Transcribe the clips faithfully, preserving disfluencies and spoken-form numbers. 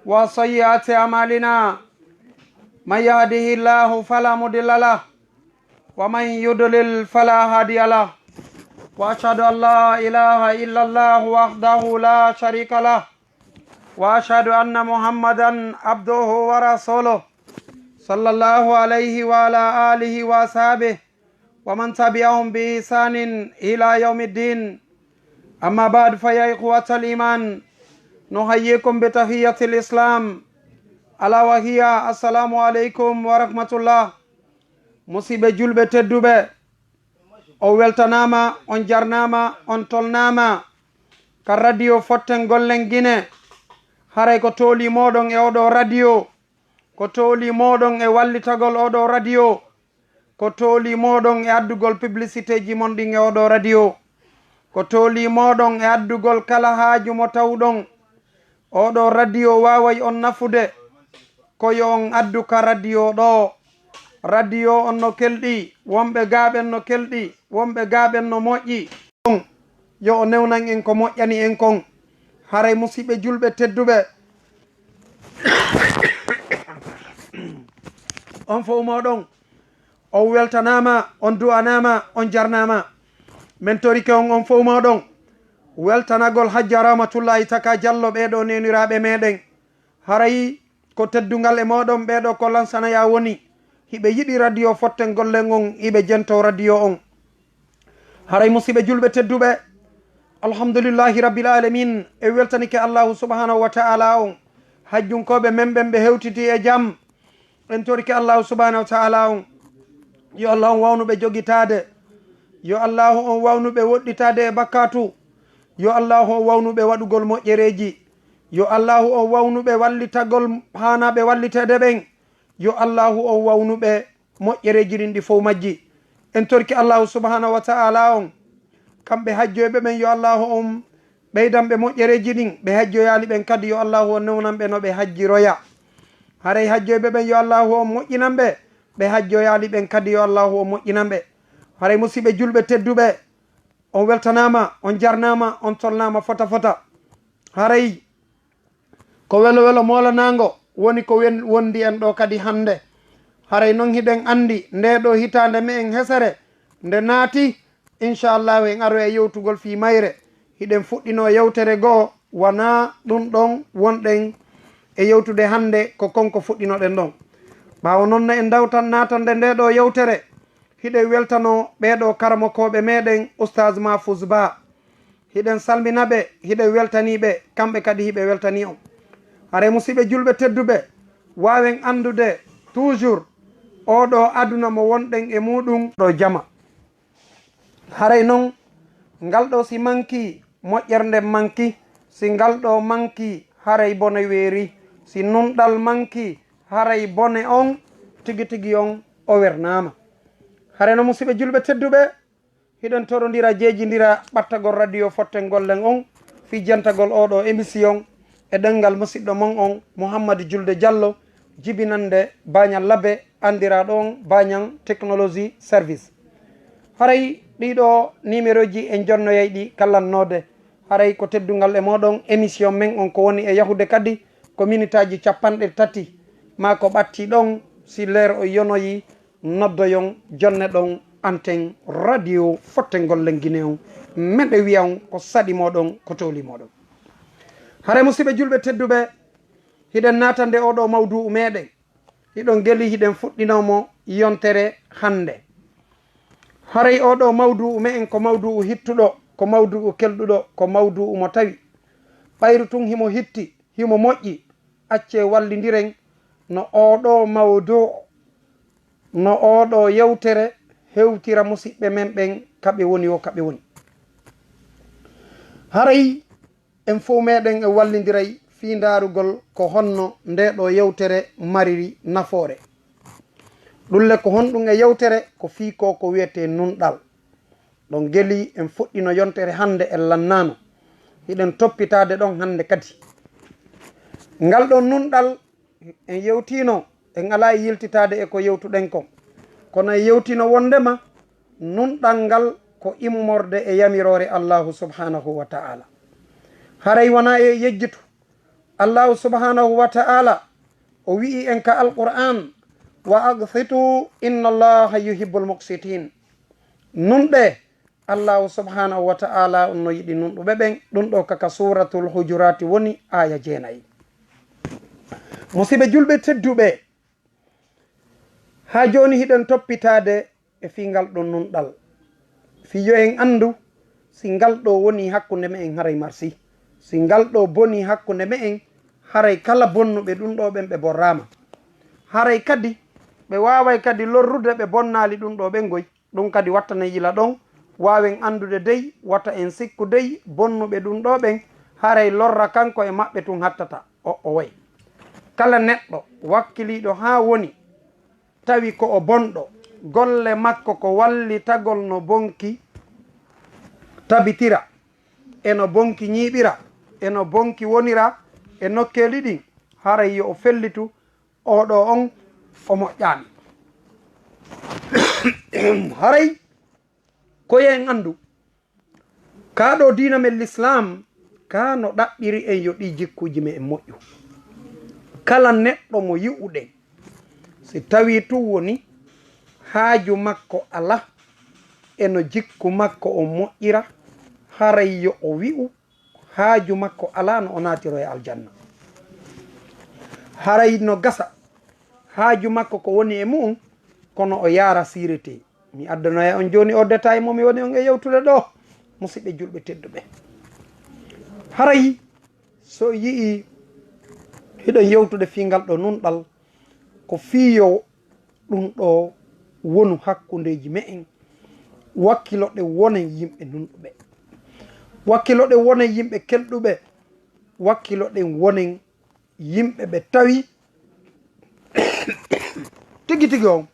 وسيئات أعمالنا. من يهده الله فلا مضل له، ومن يضلل فلا هادي له. وأشهد أن لا إله إلا الله وحده لا شريك له، وأشهد أن محمدا عبده ورسوله، صلى الله عليه وعلى آله وأصحابه ومن تبعهم بإحسان إلى يوم الدين. أما بعد، فيا إخوة الإيمان، نحييكم بتحية الإسلام، ألا وهي السلام عليكم ورحمة الله. Musiɓɓe julɓe tedduɓe, on weltanaama, on jarnaama, on tolnaama ka radio Fotten Gollen Gine. Haray ko tooli mooɗon e oɗo radio, ko tooli mooɗon e wallitagol oɗo radio, ko tooli mooɗon e addugol publicité ji mon ɗin e oɗo radio, ko tooli mooɗon e addugol kala haaju mo tawɗon. Oɗo radio waaway on nafude, ko yo on addu ka radio ɗo. Radio on no kelɗi, wonɓe gaaɓen no kelɗi, wonɓe gaaɓen no moƴƴi. On, yo o newnan en ko moƴƴani en kon. Haray musiɓɓe julɓe tedduɓe, on fow mooɗon, on weltanaama, on du'anaama, on jarnaama. Men torike on, on fow mooɗon, weltanagol Hajja Ramatullahi Taka Jallo, ɓee ɗo neeniraaɓe meɗen. Haray ko teddungal e mooɗon, ɓee ɗo ko lansana ya woni. Hiɓe yiɗi radio Fotten Gollen on, hiɓe jento radio on. Haray musiɓɓe julɓe tedduɓe, alhamdulillahi rabbil alamin, en weltanike Allahu subhanahu wa ta'ala on. Hajjunkooɓe men ɓen ɓe hewtiti e jam, en torike Allahu subhanahu wa ta'ala on. Yo Allah on wawnu ɓe jogitaade. Yo Allahu on wawnu ɓe woɗɗitaade e bakkatu. Yo Allahu on wawnu ɓe waɗugol moƴƴereeji. Yo Allahu on wawnu ɓe wallitagol haanaaɓe walliteede ɓen. Yo Allahu on wawnu ɓe moƴƴereeji ɗin ɗi fow majji. En torki Allahu subhanahu wa ta'ala on, kamɓe hajjoyɓe ɓen, yo Allahu on ɓeydan ɓe moƴƴereeji ɗin. Ɓe hajjoyaali ɓen kadi, yo Allahu on newnan ɓe no ɓe hajjiroya. Haray hajjoyɓe ɓen, yo Allahu on moƴƴinan ɓe. Ɓe hajjoyaali ɓen kadi, yo Allahu on moƴƴinan ɓe. Haray musiɓɓe julɓe tedduɓe, on weltanaama, on jarnaama, on tolnaama fota fota. Haray ko welo welo moolanaango woni ko wen-, wondi en ɗo kadi hannde. Haray non hiɗen anndi nde ɗo hitaande me'en hesere nde naati, inchallahu en aro e yewtugol fii mayre. Hiɗen fuɗɗino yewtere goo, wanaa ɗum ɗon wonɗen e yewtude hannde, ko kon ko fuɗɗinoɗen ɗon. Ɓaawo non no en dawtan naatande nde ɗo yewtere, hiɗen weltano ɓee ɗo karamokooɓe meɗen, Oustaz Mahfouz Ba. Hiɗen salmina ɓe, hiɗen weltanii ɓe, kamɓe kadi hiɓe weltanii on. Haray musiɓɓe julɓe tedduɓe, waawen anndude toujours oo ɗo aduna mo wonɗen e muuɗum ɗo jama. Haray non, ngal ɗo si manki, moƴƴere nden manki, si ngal ɗo manki, haray bone weeri, si nunɗal manki, haray bone on tigi tigi on o wernaama. Haray non musiɓɓe julɓe tedduɓe, hiɗen torondira, jeejindira ɓattagol radio Fotten Gollen on fii jentagol oo ɗo émission e ɗenngal musiɗɗo mon on, Muhammadu Julde Jallo, jibinannde Baañan Labe, anndiraaɗo on Baañan Technology Service. Haray ɗii ɗo nimeroji en jonnoyay ɗi kallannoode. Haray ko teddungal e mooɗon émission men on ko woni e yahude kadi ko minitaaji capanɗe tati maa ko ɓatti ɗon, si leer o yonoyi, noddoyon, jonne ɗon anten radio Fotten Gollen Gine on, meɗe wiya on ko saɗi mooɗon, ko tooli mooɗon. Haray musiɓɓe julɓe tedduɓe, hiɗen naatande oo ɗo mawdu'u meɗen. Hiɗon geli hiɗen fuɗɗinoo mo yontere hannde. Haray oo ɗo mawdu'u me'en ko mawdu'u hittuɗo, ko mawdu'u kelɗuɗo, ko mawdu'u mo tawi ɓayru tun himo hitti, himo moƴƴi, accee wallindiren no oo ɗo mawdu'u, no oo ɗo yewtere hewtira musiɓɓe men ɓen ka ɓe woni woo, ka ɓe woni. Haray en fow meɗen e wallindiray fii ndaarugol ko honno nde ɗo yewtere mariri nafoore. Ɗun le ko honɗun e yewtere? Ko fii ko ko wi'etee nunɗal. Ɗon geli en fuɗɗino yontere hannde, en lannaano. Hiɗen toppitaade ɗon hannde kadi. Ngal ɗon nunɗal en yewtiino, en alaa e yiltitaade e ko yewtuɗen kon. Kono en yewtiino wonndema nunɗal ngal ko immorde e yamiroore Allaahu subhaanahu wa ta'aala. Haray wanaa e yejjitu, Allahu subhanahu wa ta'ala o wi'i en ka Alqur'an, "Wa aqsitu, inna Allaha yuhibbul muqsitin." Nunɗe, Allahu subhanahu wa ta'ala on no yiɗi nunɗuɓe ɓen. Ɗum ɗo kaka Suratul Hujurati woni, aya jeenayi. Musiɓɓe julɓe tedduɓe, haa jooni hiɗen toppitaade e fii ngal ɗon nunɗal. Fii yo en anndu, si ngal ɗo woni hakkunde me'en, haray marsi. Si ngal ɗo boni hakkunde me'en, haray kala bonnuɓe ɗum ɗo ɓen ɓe borraama. Haray kadi ɓe waaway kadi lorrude ɓe bonnaali ɗum ɗo ɓen goy. Ɗum kadi wattanay yila ɗon, waawen anndude dey, wata en sikku dey, bonnuɓe ɗum ɗo ɓen, haray lorra kanko e maɓɓe tun hattata. O, o way. Kala neɗɗo wakkiliiɗo haa woni tawi ko o bonɗo, golle makko ko wallitagol no bonki tabitira, e no bonki ñiiɓira, e no bonki wonira e nokkeeli ɗin, haray yo o fellitu, oo ɗoo on o moƴƴaani. Haray ko yo en anndu, kaa ɗoo diina men Lislaam, kaa no ɗaɓɓiri en yo ɗii jikkuuji me'en moƴƴu. Kala neɗɗo mo yi'uɗen, si tawii tun woni haaju makko alaa e no jikku makko on moƴƴira, haray yo o wi'u haaju makko alaa no o naatiro e aljanna. Haray no gasa haaju makko ko woni e mu'un, kono o yaara siirete. Mi addanoya on jooni o détail mo mi woni on e yewtude ɗo, musiɓɓe julɓe tedduɓe. Haray so yi'i hiɗon yewtude fii ngal ɗo nunɗal, ko fii yo ɗum ɗo wonu hakkundeeji me'en, wakkiloɗen wonen yimɓe nunɗuɓe, wakkiloɗen wonen yimɓe kelɗuɓe, wakkiloɗen wonen yimɓe ɓe tawi tigi tigi on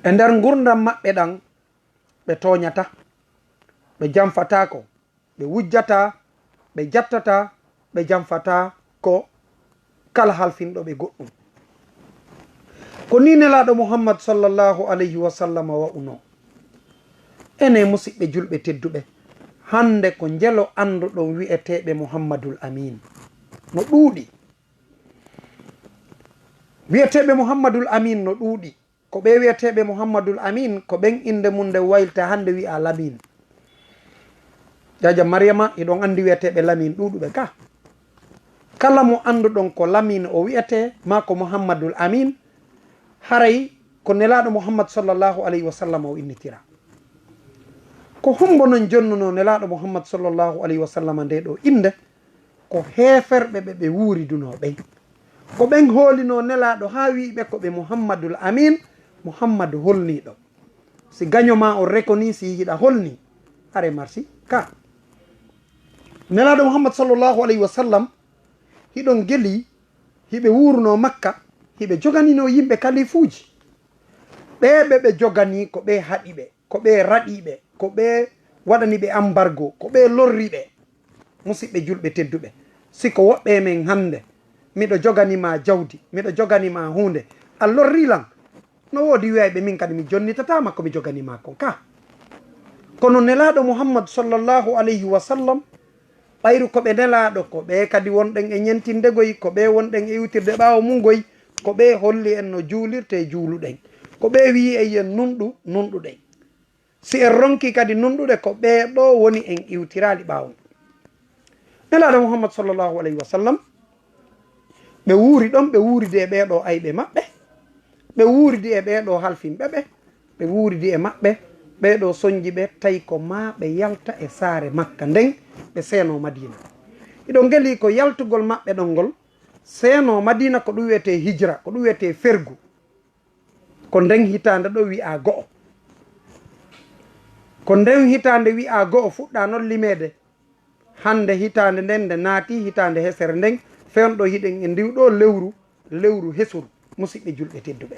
e nder ngurndan maɓɓe ɗan, ɓe tooñata, ɓe janfataako, ɓe wujjataa, ɓe jattataa, ɓe janfataa ko kala halfinɗo ɓe goɗɗum. Ko nii Nelaaɗo Muhammad sallallahu alayhi wa sallama wa'unoo. Enen musiɓɓe julɓe tedduɓe, hannde ko njelo annduɗon wi'eteeɓe Muhammadul Amin no ɗuuɗi. Wi'eteeɓe Muhammadul Amin no ɗuuɗi. Ko ɓee wi'eteeɓe Muhammadul Amin, ko ɓen innde mun nde waylta hannde wi'aa Lamin. Jaaja Mariyama, hiɗon anndi wi'eteeɓe Lamin ɗuuɗuɓe ka. Kala mo annduɗon ko Lamin o wi'etee, maa ko Muhammadul Amin, haray ko Nelaaɗo Muhammad sallallahu alayhi wa sallam o innitira. Ko hombo non jonnunoo Nelaaɗo Muhammad sallallahu alayhi wa sallam ndee ɗoo innde? Ko heeferɓe ɓe ɓe wuuridunoo ɓen. Ko ɓen hoolinoo Nelaaɗo haa wi'i ɓe ko ɓe Muhammadul Amin, Muhammadu holniiɗo. Si gaño maa on rekonii, si hiɗa holnii, haray marsi ka. Nelaaɗo Muhammad sallallahu alayhi wa sallam, hiɗon gelii, hiɓe wuurunoo Makka, hiɓe joganinoo yimɓe kalifuuji. Ɓee ɓe ɓe joganii ko ɓee haɗi ɓe, ko ɓee raɗii ɓe, ko ɓee waɗani ɓe ambargo, ko ɓee lorri ɓe. Musiɓɓe julɓe tedduɓe, si ko woɓɓe e men hannde, miɗo jogani maa jawdi, miɗo jogani maa huunde, a lorrii lan, no woodi wi'ayɓe min kadi mi jonnitataa ma ko mi jogani maa kon ka. Kono Nelaaɗo Muhammad sallallahu alayhi wa sallam, ɓayru ko ɓe Nelaaɗo, ko ɓee kadi wonɗen e ñentinde goy, ko ɓee wonɗen e iwtirde ɓaawo mun goy, ko ɓee holli en no juulirtee juuluɗen, ko ɓee wi'i en yen nunɗu nunɗuɗen. Si en ronkii kadi nunɗude, ko ɓee ɗoo woni en iwtiraali ɓaawo. Nelaaɗo Muhammad sallallahu alayhi wa sallam, ɓe wuuri ɗon, ɓe wuuridi e ɓee ɗoo ayɓe maɓɓe, ɓe wuuridi e ɓee ɗoo halfinɓe ɓe, ɓe wuuridi e maɓɓe, ɓee ɗoo sonji ɓe, tawi ko maa ɓe yalta e saare Makka nden, ɓe seenoo Madiina. Hiɗon gelii ko yaltugol maɓɓe ɗon ngol, seenoo Madiina, ko ɗum wi'etee hijra, ko ɗum wi'etee fergu. Ko nden hitaande ɗo wi'aa go'o. Ko nden hitaande wi'aa go'o fuɗɗaa non limeede. Hannde hitaande nden nde naati hitaande hesere nden, fewndo hiɗen e ndiw ɗo lewru, lewru hesuru, musiɓɓe julɓe tedduɓe.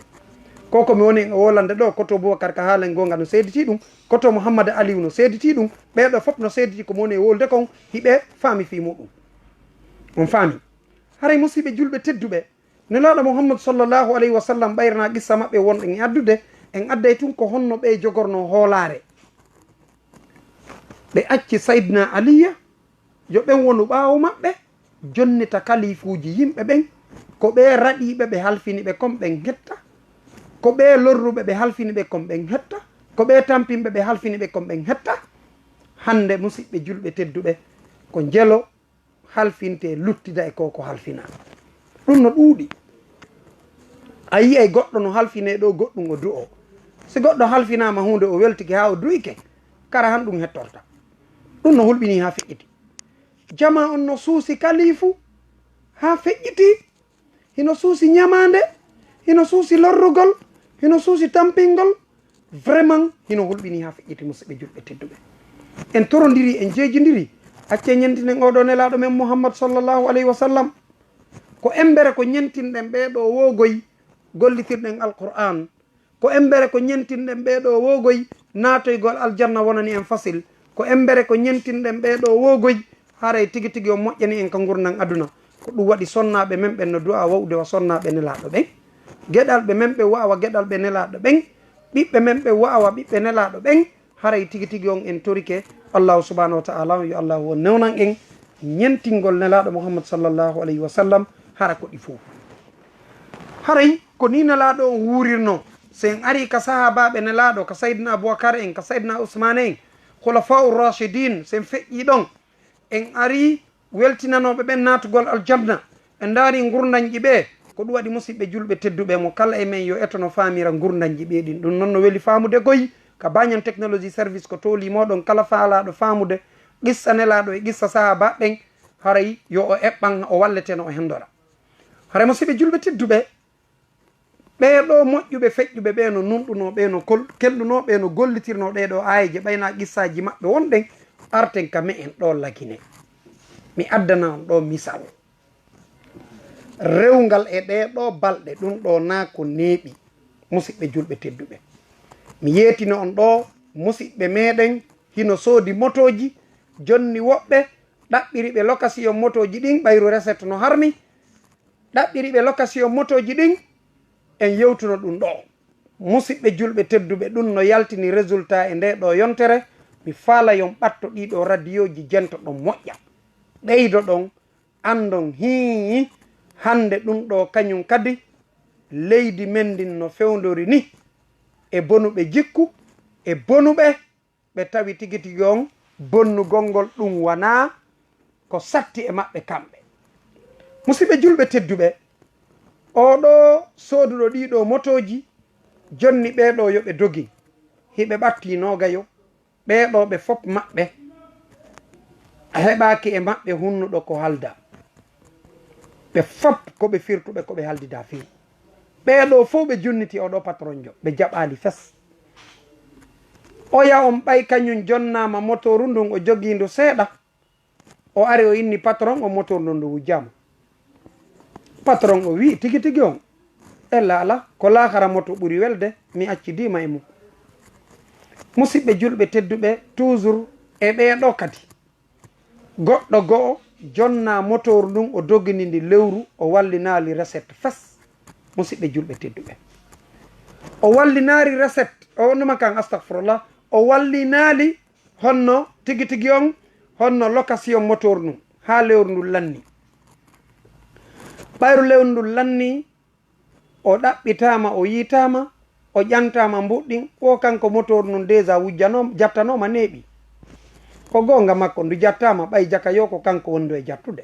Ko ko mi woni e wolande ɗo, koto Boubacar ka haalen goonga no seeditii ɗum, koto Mouhammad Aliou no seeditii ɗum, ɓee ɗo fof no seeditii ko mi woni e wolde kon, hiɓe faami fii muɗum. On faami? Haray musiɓɓe julɓe tedduɓe, Nelaaɗo Muhammad sallallahu alayhi wa sallam ɓayrana qissa maɓɓe wonɗen e addude, en adday tun ko honno ɓe jogornoo hoolaare. Ɓe acci Sayyidina Aliya, yo ɓen wonu ɓaawo maɓɓe, jonnita kalifuuji yimɓe ɓen, ko ɓe raɗiiɓe ɓe halfini ɓe kon ɓen hetta, ko ɓe lorruɓe ɓe halfini ɓe kon ɓen hetta, ko ɓe tampinɓe ɓe halfini ɓe kon ɓen hetta. Hannde, musiɓɓe julɓe tedduɓe, ko njelo halfinte, luttida e ko ko halfina. Ɗum no ɗuuɗi. A yi'ay goɗɗo no halfine ɗo, goɗɗum o du'o. Si goɗɗo halfinaama huunde, o weltike haa o du'ike, kara han ɗum hettorta. Ɗum no hulɓini haa feƴƴiti. Jama on no suusi kalifu haa feƴƴiti. Hino suusi ɲamaande, hino suusi lorrugol, hino suusi tampingol. Vraiment, hino hulɓini haa feƴƴiti, musiɓɓe julɓe tedduɓe. En torondiri, en jeejindiri. Accee ɲentinen oo ɗoo Nelaaɗo men Muhammad sallallahu alayhi wa sallam. Ko embere ko ɲentinɗen ɓee ɗoo woogoy, gollitirɗen Alqur'aan. Ko embere ko ɲentinɗen ɓee ɗoo woogoy, naatoygol aljanna wonani en fasil. Ko embere ko ɲentinɗen ɓee ɗoo woogoy, haray tigi tigi on moƴƴani en ka ngurndan aduna. Ko ɗum waɗi sonnaaɓe men ɓen no du'aa wa'ude wa sonnaaɓe Nelaaɗo ɓen. Geɗalɓe men ɓe wa'awa geɗalɓe Nelaaɗo ɓen. Ɓiɓɓe men ɓe wa'awa ɓiɓɓe Nelaaɗo ɓen. Haray tigi tigi on en torike Allahu subhanahu wa ta'ala on, yo Allahu on newnan en ɲentingol Nelaaɗo Muhammad sallallahu alayhi wa sallam, hara ko ɗi fow. Haray ko ni Nelaaɗo on wuurirnoo. Si en arii ka sahaabaaɓe Nelaaɗo, ka Sayyidina Abubakar en, ka Sayyidina Usmaan en, Khulafa'ur Rashidin, si en feƴƴii ɗon, en arii weltinanooɓe ɓen naatugol aljanna, en ndaarii ngurndanji ɓee, ko ɗum waɗi, musiɓɓe julɓe tedduɓe, mo kala e men yo eto no faamira ngurndanji ɓee ɗin. Ɗum non no weli faamude goy, ka Banyan Technology Service ko toolii mooɗon kala faalaaɗo faamude qissa Nelaaɗo e qissa sahaabaaɓe ɓen, haray yo o eɓɓan, o wallete no o hendora. Haray, musiɓɓe julɓe tedduɓe, ɓee ɗoo moƴƴuɓe feƴƴuɓe ɓee no nunɗunoo, ɓee no kol-, kelɗunoo, ɓee no gollitirnoo ɗee ɗoo aayeeje, ɓay na qissaaji maɓɓe wonɗen, arten ka me'en ɗoo Lagine. Mi addana on ɗoo misal. Rewngal e ɗee ɗoo balɗe, ɗum ɗoo na ko neeɓi, musiɓɓe julɓe tedduɓe. Mi yeetino on ɗoo, musiɓɓe meɗen hino soodi motooji, jonni woɓɓe ɗaɓɓiri ɓe lokasiyon motooji ɗin, ɓayru reset no harmi, ɗaɓɓiri ɓe lokasiyon motooji ɗin, en yewtuno ɗum ɗoo. Musiɓɓe julɓe tedduɓe, ɗum no yaltini résultat e ndee ɗoo yontere. Mi faala yon ɓatto ɗii ɗoo radiyooji, jento ɗon moƴƴa. Ɓeydo ɗon, anndon hii, hannde ɗum ɗoo kañum kadi leydi men ndin no fewndori ni, e bonuɓe jikku, e bonuɓe ɓe tawi tigi tigi on bonnugol ngol ɗum wanaa ko satti e maɓɓe kamɓe. Musiɓɓe julɓe tedduɓe, oo ɗoo sooduɗo ɗii ɗoo motooji, jonni ɓee ɗoo yo ɓe dogin, hiɓe ɓattii noogayo, ɓee ɗoo ɓe fop maɓɓe a heɓaaki e maɓɓe hunnuɗo ko halda. Ɓe fop ko ɓe firtuɓe, ko ɓe haldidaa fii. Ɓee ɗoo fow ɓe junniti oo ɗoo patronjo, ɓe jaɓaali fes. Oya on ɓay kañum jonnaama motooru ndun, o jogii ndu seeɗa. O ari, o inni patron on motooru ndun, ndu wujjaama. Patron o wi'i, "Tigi tigi on, ella ala, ko laakara moto ɓuri welde, mi accidiima e mum." Musiɓɓe julɓe tedduɓe, toujours e ɓee ɗoo kadi. Goɗɗo go'o jonnaa motooru ndun, o dogini ndi lewru, o wallinaali recette fes. Musiɓɓe julɓe tedduɓe, o wallinaali recette, o wonnuma kan, astahfirullah, o wallinaali honno tigi tigi on, honno location motooru ndun, haa lewru ndun lanni. Ɓayru lewru ndun lanni, o ɗaɓɓitaama, o yiitaama, o ƴantaama mbuɗɗin, wo kanko motooru ndun déjà wujjanooma, jattanooma, neeɓi. Ko goonga makko, ndu jattaama, ɓay jaka yo ko kanko wondu e jattude.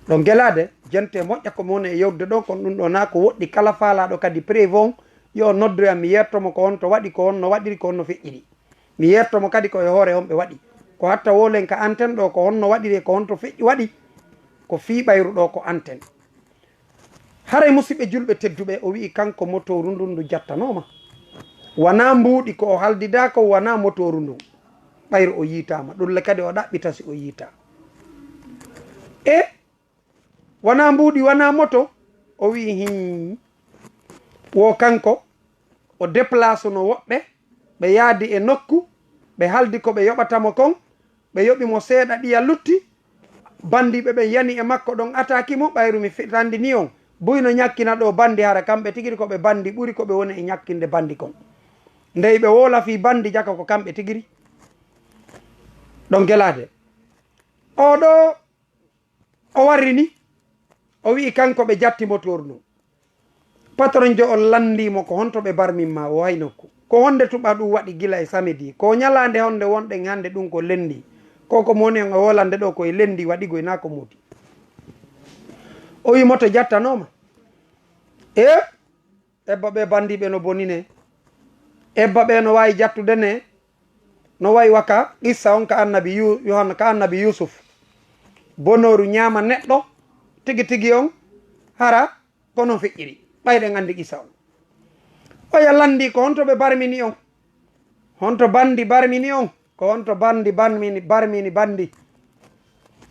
Ɗon gelaade, jente moƴƴa ko mo woni e yewtude ɗon, kono ɗum ɗoo na ko woɗɗi. Kala faalaaɗo kadi preuve on, yo noddoyam, mi yeetto mo ko honto waɗi, ko honno waɗiri, ko honno feƴƴiri. Mi yeetto mo kadi ko e hoore on ɓe waɗi. Ko hatta woolen ka antenne ɗoo, ko honno waɗiri e ko honto feƴƴi waɗi, ko fii ɓayru ɗoo ko antenne. Haray, musiɓɓe julɓe tedduɓe, o wi'i kanko motooru ndun ndu jattanooma. Wanaa mbuuɗi ko o haldidaa kon, wanaa motooru ndun. Ɓayru o yiitaama, ɗun le kadi o ɗaɓɓita si o yiitaa. E wanaa mbuuɗi, wanaa moto, o wi'i hii. Wo kanko, o déplaceno woɓɓe, ɓe yaadi e nokku, ɓe haldi ko ɓe yoɓata mo kon, ɓe yoɓi mo seeɗa, ɗiya lutti. Bandiiɓe ɓen yani e makko ɗon, ataaki mo, ɓayru mi fi-, tandini on. Buy no ɲakkina ɗoo bandi, hara kamɓe tigi ko ɓe bandi ɓuri ko ɓe woni e ɲakkinde bandi kon. Ndey ɓe woola fii bandi jaka ko kamɓe tigiri. Ɗon gelaade. Oo ɗoo O warri ni, o wi'i kanko ɓe jatti motoor ndun. Patron jo on lanndii mo ko honto ɓe barmin ma o hay nokku. Ko honde tuɓa ɗun waɗi gila e samedi. Ko ñalaande honde wonɗen hande ɗun ko lenndi. Ko ko moni on e wolande ɗo ko e lenndi waɗigo e naa ko modi. O wi'i moto jattanooma. E ebba ɓe bandiiɓe no boni ne. Ebba ɓe no waawi jattude ne. No wayi waka qissa on ka annabi Yu-, Yohanna, ka annabi Yusuf. Bonooru ñaama neɗɗo tigi tigi on, hara ko non feƴƴiri. Ɓay ɗen anndi qissa on. Oya lanndi ko honto ɓe barmini on. Honto bandi barmini on. Ko honto bandi barmini, barmini bandi.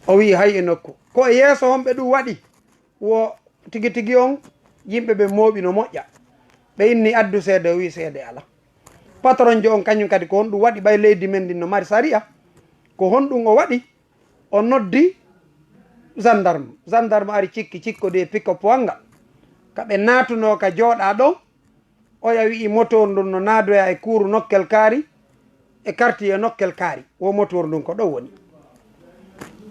O wi'i hay e nokku. Ko e yeeso honɓe ɗun waɗi. Wo tigi tigi on, yimɓe ɓen mooɓi no moƴƴa. Ɓe inni addu seede, o wi'i seede alaa. Patron jo on kañun kadi ko honɗun waɗi ɓay leydi men ndin no mari sariya? Ko honɗun o waɗi? O noddi gendarme. Gendarme ari cikki, cikko de pick-up wanngal. Ka ɓe naatunoo ka jooɗaa ɗon, oya wi'i motoor ndun no naadoya e kuuru nokkel kaari, e quartier nokkel kaari. Wo motoor ndun ko ɗon woni.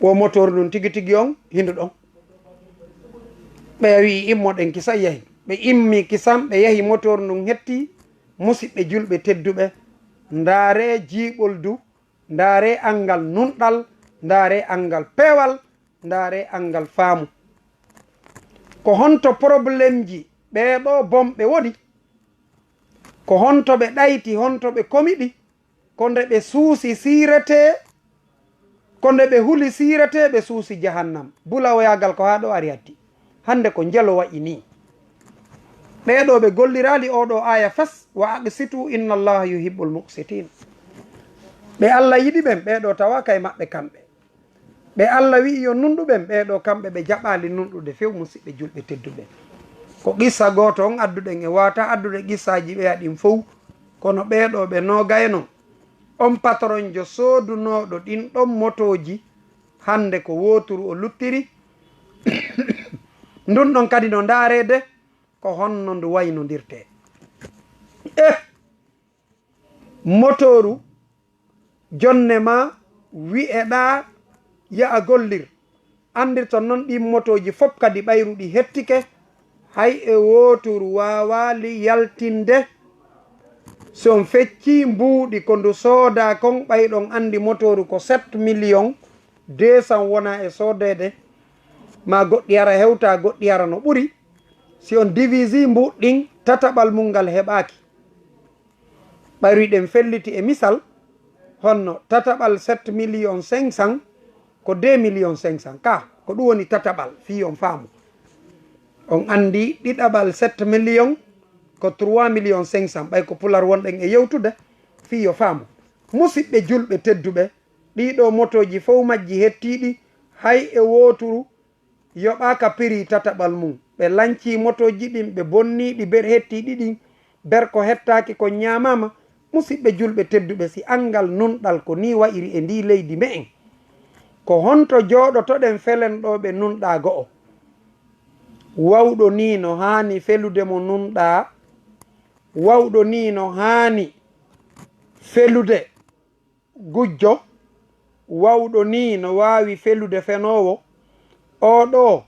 Wo motoor ndun tigi tigi on hindu ɗon. Ɓe wi'i immoɗen kisan yahi. Ɓe immi kisan, ɓe yahi, motoor ndun hetti. Musiɓɓe julɓe tedduɓe, ndaaree jiiɓoldu, ndaaree anngal nunɗal, ndaaree anngal peewal, ndaaree anngal faamu. Ko honto problemji ɓee ɗoo bonɓe woni? Ko honto ɓe ɗayti, honto ɓe komiɗi? Ko nde ɓe suusi siiretee, ko nde ɓe huli siiretee, ɓe suusi jahannam. Bulawoyaagal ko haa ɗoo ari hatti. Hande ko njelo wa'i nii. Ɓee ɗoo ɓe golliraali oo ɗoo aaya fes, "Wa aqsitu inna Allaha yuhibbul muqsitin." Ɓe Alla yiɗi ɓen, ɓee ɗoo tawaaka e maɓɓe kamɓe. Ɓe Alla wi'i yo nunɗu ɓen, ɓee ɗoo kamɓe ɓe jaɓaali nunɗude few, musiɓɓe julɓe tedduɓe. Ko qissa gooto on adduɗen e waata addude qissaaji ɓeya ɗin fow, kono ɓee ɗoo ɓe noogayno on patronjo soodunooɗo ɗin ɗon motooji, hande ko wooturu o luttiri. Ndun ɗon kadi no ndaareede ko honno ndu waynondirtee. Eh! Motooru, jonne maa wi'eɗaa ya'a gollir. Anndirton non ɗin motooji fow kadi ɓayru ɗi hettike, hay e wooturu waawaali yaltinde. Si on feccii mbuuɗi ko ndu soodaa kon, ɓay ɗon anndi motooru ko sept millions deux cents wona e soodeede, maa goɗɗi hara hewta, goɗɗi hara no ɓuri. Si on divisii mbuuɗi ɗin, tataɓal mun ngal heɓaaki. Ɓayru hiɗen felliti e misal, honno tataɓal sept millions cinq cents ko deux millions cinq cents. Ka, ko ɗun woni tataɓal, fii on faamu. On anndi ɗiɗaɓal sept millions ko trois millions cinq cents, ɓay ko pular wonɗen e yewtude, fii yo faamu. Musiɓɓe julɓe tedduɓe, ɗii ɗoo motooji fow majji hettiiɗi, hay e wooturu yoɓaaka piri tataɓal mun. Ɓe lancii motooji ɗin, ɓe bonnii ɗi, ber hettiiɗi ɗin, ber ko hettaaki kon ñaamaama. Musiɓɓe julɓe tedduɓe, si anngal nunɗal ko nii wa'iri e ndii leydi me'en, ko honto jooɗotoɗen felen ɗoo ɓe nunɗaa go'o? Wawɗo nii no haani felude mo nunɗaa, wawɗo nii no haani felude gujjo, wawɗo nii no waawi felude fenoowo. Oo ɗoo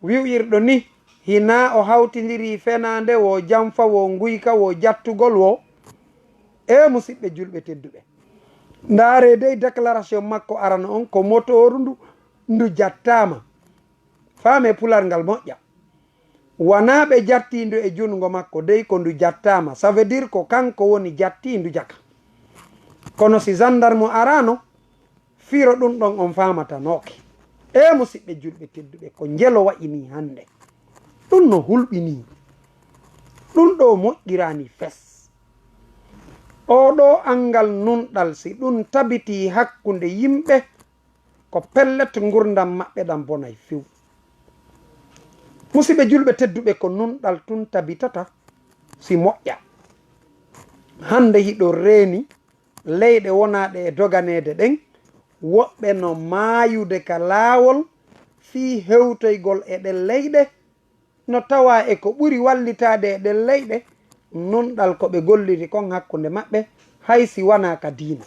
wi'irɗo nii, hinaa o hawtindirii fenaande woo, janfa woo, nguyka woo, jattugol woo? Ee musiɓɓe julɓe tedduɓe, ndaaree dey déclaration makko arano on, ko motooru ndu, ndu jattaama. Faamee pular ngal moƴƴa. Wanaa ɓe jattii ndu e junngo makko, dey ko ndu jattaama. Ça veut dire ko kanko woni jattii ndu jaka. Kono si gendarme araano, firo ɗun ɗon on faamatanooke. Ee musiɓɓe julɓe tedduɓe, ko njelo wa'i nii hande. Ɗun no hulɓinii. Ɗun ɗoo moƴƴiraani fes. Oo ɗoo anngal nunɗal, si ɗun tabitii hakkunde yimɓe, ko pellet, ngurndan maɓɓe ɗan bonay few. Musiɓɓe julɓe tedduɓe, ko nunɗal tun tabitata si moƴƴa. Hande hiɗon reeni leyɗe wonaaɗe e doganeede ɗen, woɓɓe no maayude ka laawol fii hewtoygol e ɗen leyɗe, no tawaa e ko ɓuri wallitaade e ɗen leyɗe, nunɗal ko ɓe golliri kon hakkunde maɓɓe, hay si wanaa ka diina.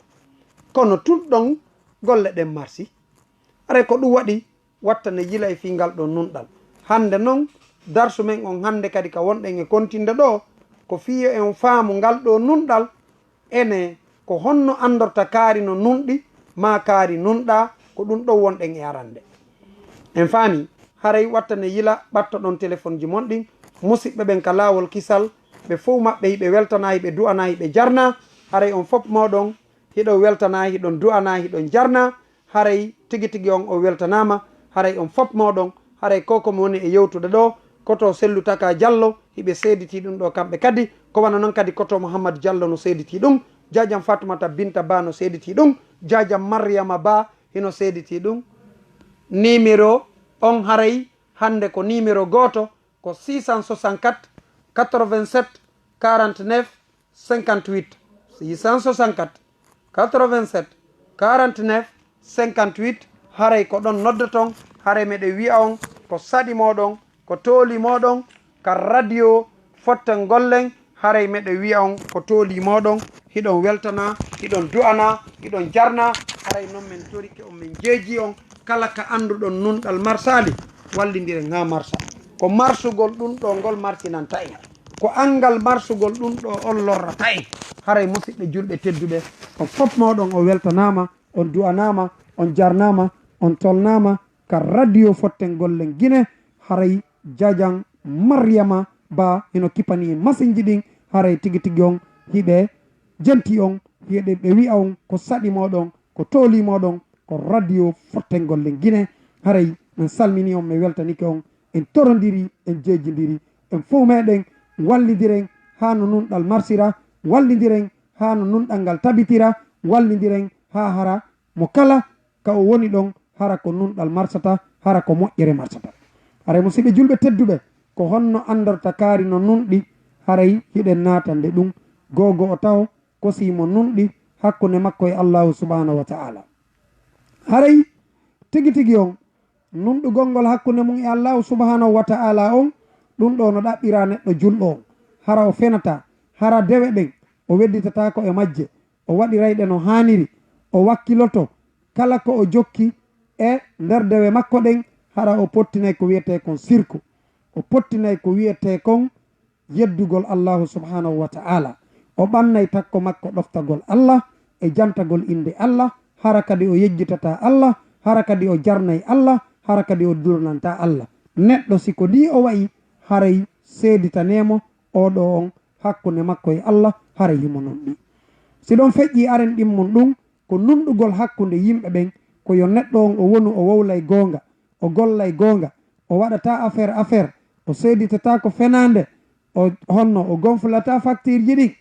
Kono tun ɗon golle ɗen marsi. Haray ko ɗun waɗi watta ne yila e fii ngal ɗoo nunɗal. Hannde non, darsu men on hannde kadi ka wonɗen e kontinde ɗoo, ko fii yo en faamu ngal ɗoo nunɗal, ene ko honno anndorta kaari no nunɗi, maa kaari nunɗaa, ko ɗun ɗoo wonɗen e arande. En faami, haray watta ne yila, ɓattoɗon telefonji mon ɗin, musiɓɓe ɓen ka laawol kisal, ɓe fow maɓɓe hiɓe weltanaa, hiɓe du'anaa, hiɓe jarnaa, haray on fow mooɗon hiɗon weltanaa, hiɗon du'anaa, hiɗon jarnaa, haray tigi tigi on o weltanaama, haray on fow mooɗon, haray ko ko mi woni e yewtude ɗoo, koto Sellu Taka Jallo, hiɓe seeditii ɗun ɗoo kamɓe kadi, ko wano non kadi koto Muhammad Jallo no seeditii ɗun, Jaajam Fatumata Binta Ba no seeditii ɗun, Jaajam Mariyama Ba hino seeditii ɗun. Nimero on haray hannde ko nimero gooto, ko six cent soixante-quatre, quatre-vingt-sept, quarante-neuf, cinquante-huit, six cent soixante-quatre, quatre-vingt-sept, quarante-neuf, cinquante-huit, haray ko ɗon noddoton, haray meɗen wi'a on ko saɗi mooɗon, ko tooli mooɗon, ka radio Fotten Gollen, haray meɗen wi'a on ko tooli mooɗon, hiɗon weltanaa, hiɗon du'anaa, hiɗon jarnaa, haray non men torike on, men jeejii on, kala ka annduɗon nunɗal marsaali, wallindiren haa marsa. Ko marsugol ɗun ɗoo ngol marsinanta en. Ko anngal marsugol ɗun ɗoo on lorrata en. Haray musiɓɓe julɓe tedduɓe, on fow mooɗon o weltanaama, on du'anaama, on jarnaama, on tolnaama ka radio Fotten Gollen Gine. Haray Jaajam Mariyama Ba hino kipanii en masinji ɗin. Haray tigi tigi on hiɓe jentii on, hiɓe ɓe wi'a on ko saɗi mooɗon, ko tooli mooɗon, ko radio Fotten Gollen Gine. Haray men salminii on, men weltanike on, en torondiri, en jeejindiri, en fow meɗen wallindiren haa no nunɗal marsira, wallindiren haa no nunɗal ngal tabitira, wallindiren haa hara mo kala ka o woni ɗon, hara ko nunɗal marsata, hara ko moƴƴere marsata. Haray musiɓɓe julɓe tedduɓe, ko honno anndorta kaari no nunɗi? Haray hiɗen naatande ɗun. Goo goo o taho kosii mo nunɗi hakkunde makko e Allaahu subhaanahu wa ta'aala. Haray tigi tigi on, nunɗugol ngol hakkunde mun e Allaahu subhaanahu wa ta'aala on, ɗun ɗoo no ɗaɓɓiraa neɗɗo julɗo on. Hara o fenataa, hara dewe ɗen o wedditataako e majje, o waɗiray ɗe no haaniri, o wakkiloto kala ko o jokki e nder dewe makko ɗen, hara o pottinay ko wi'etee kon sirku, o pottinay ko wi'etee kon yeddugol Allaahu subhaanahu wa ta'aala. O ɓannay takko makko ɗoftagol Allah e jantagol innde Allah, hara kadi o yejjitataa Allah, hara kadi o jarnay Allah, hara kadi o duranantaa Allah. Neɗɗo, si ko nii o wa'i, haray seeditanee mo oo ɗoo on hakkunde makko e Allah, haray himo nunɗi. Si ɗon feƴƴii, aren ɗimmun ɗun, ko nunɗugol hakkunde yimɓe ɓen, ko yo neɗɗo on o wonu o wowlay goonga, o gollay goonga, o waɗataa affaire affaire, o seeditataako fenaande, o honno o gonflataa faktiirji ɗin,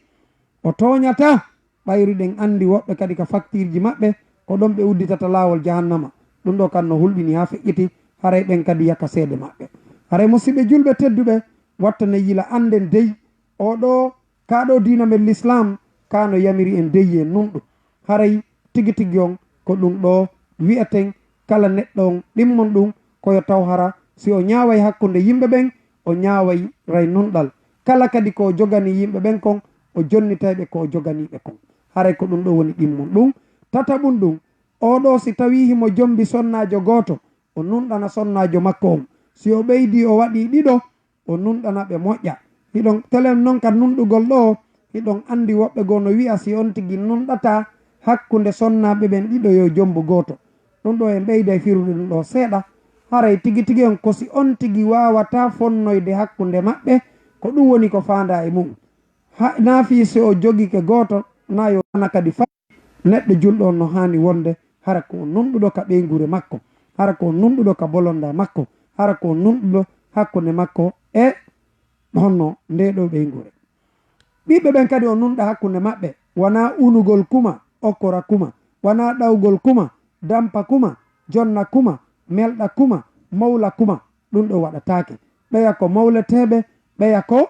o tooñataa, ɓayru ɗen anndi woɓɓe kadi ka faktiirji maɓɓe, ko ɗon ɓe udditata laawol jahannama. Ɗun ɗoo kan no hulɓinii haa feƴƴiti, haray ɓen kadi yaka seede maɓɓe. Haray musiɓɓe julɓe tedduɓe, watta ne yila, annden dey, oo ɗoo, kaa ɗoo diina men Lislaam, kaa no yamiri en dey en nunɗu. Haray tigi tigi on, ko ɗun ɗoo wi'eten kala neɗɗo on ɗimmon ɗun, ko yo taw hara si o ñaaway hakkunde yimɓe ɓen, o ñaaway ray nunɗal. Kala kadi ko o joganii yimɓe ɓen kon, o jonnitay ɓe ko o joganii ɓe kon. Haray ko ɗun ɗoo woni ɗimmon ɗun. Tataɓun ɗun, oo ɗoo si tawii himo jombi sonnaajo gooto, o nunɗana sonnaajo makko on. Si o ɓeydii o waɗii ɗiɗo, o nunɗana ɓe moƴƴa. Hiɗon telen non ka nunɗugol ɗoo, hiɗon anndi woɓɓe goo no wi'a si on tigi nunɗataa hakkunde sonnaaɓe ɓen ɗiɗo yo jombo gooto. Ɗun ɗoo en ɓeyday firude ɗun ɗoo seeɗa. Haray tigi tigi on ko si on tigi waawataa fonnoyde hakkunde maɓɓe, ko ɗun woni ko faandaa e mu'un. Ha, naa fii si o jogike gooto, naa yo ana kadi fa-, neɗɗo julɗo on no haani wonde hara ko o nunɗuɗo ka ɓeynguure makko, hara ko o nunɗuɗo ka bolonda makko, hara ko o nunɗuɗo hakkunde makko e honno ndee ɗoo ɓeynguure. Ɓiɓɓe ɓen kadi o nunɗa hakkunde maɓɓe, wanaa unugol kuma, okkora kuma, wanaa ɗawgol kuma, dampa kuma, jonna kuma, melɗa kuma, mowla kuma, ɗun ɗoo waɗataake. Ɓeya ko mowleteeɓe, ɓeya ko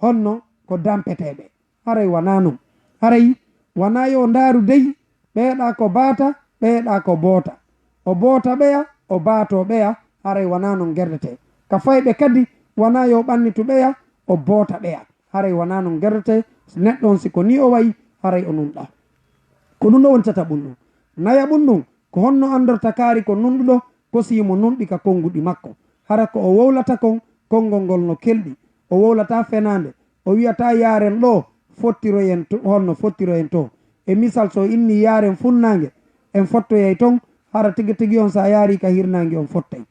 honno ko dampeteeɓe. Haray wanaa non. Haray wanaa yo ndaaru dey, ɓeeɗaa ko baata, ɓeeɗaa ko boota. O boota ɓeya, o baatoo ɓeya, haray wanaa non gerdetee. Ka fayɓe kadi, wanaa yo ɓannitu ɓeya, o boota ɓeya. Haray wanaa non gerdetee, neɗɗo on si ko nii o wa'i, haray o nunɗaa. Ko ɗun ɗoo woni tataɓun ɗun. Nayaɓun ɗun, ko honno anndorta kaari ko nunɗuɗo, kosii mo nunɗi ka konnguɗi makko. Hara ko o wowlata kon, konngol ngol no kelɗi. O wowlataa fenaande. O wi'ataa yaaren ɗoo, fottiroyen to, honno fottiroyen to. E misal, so o innii yaaren funnaange, en fottoyay ton, hara tigi tigi on, so a yaarii ka hirnaange, on fottay.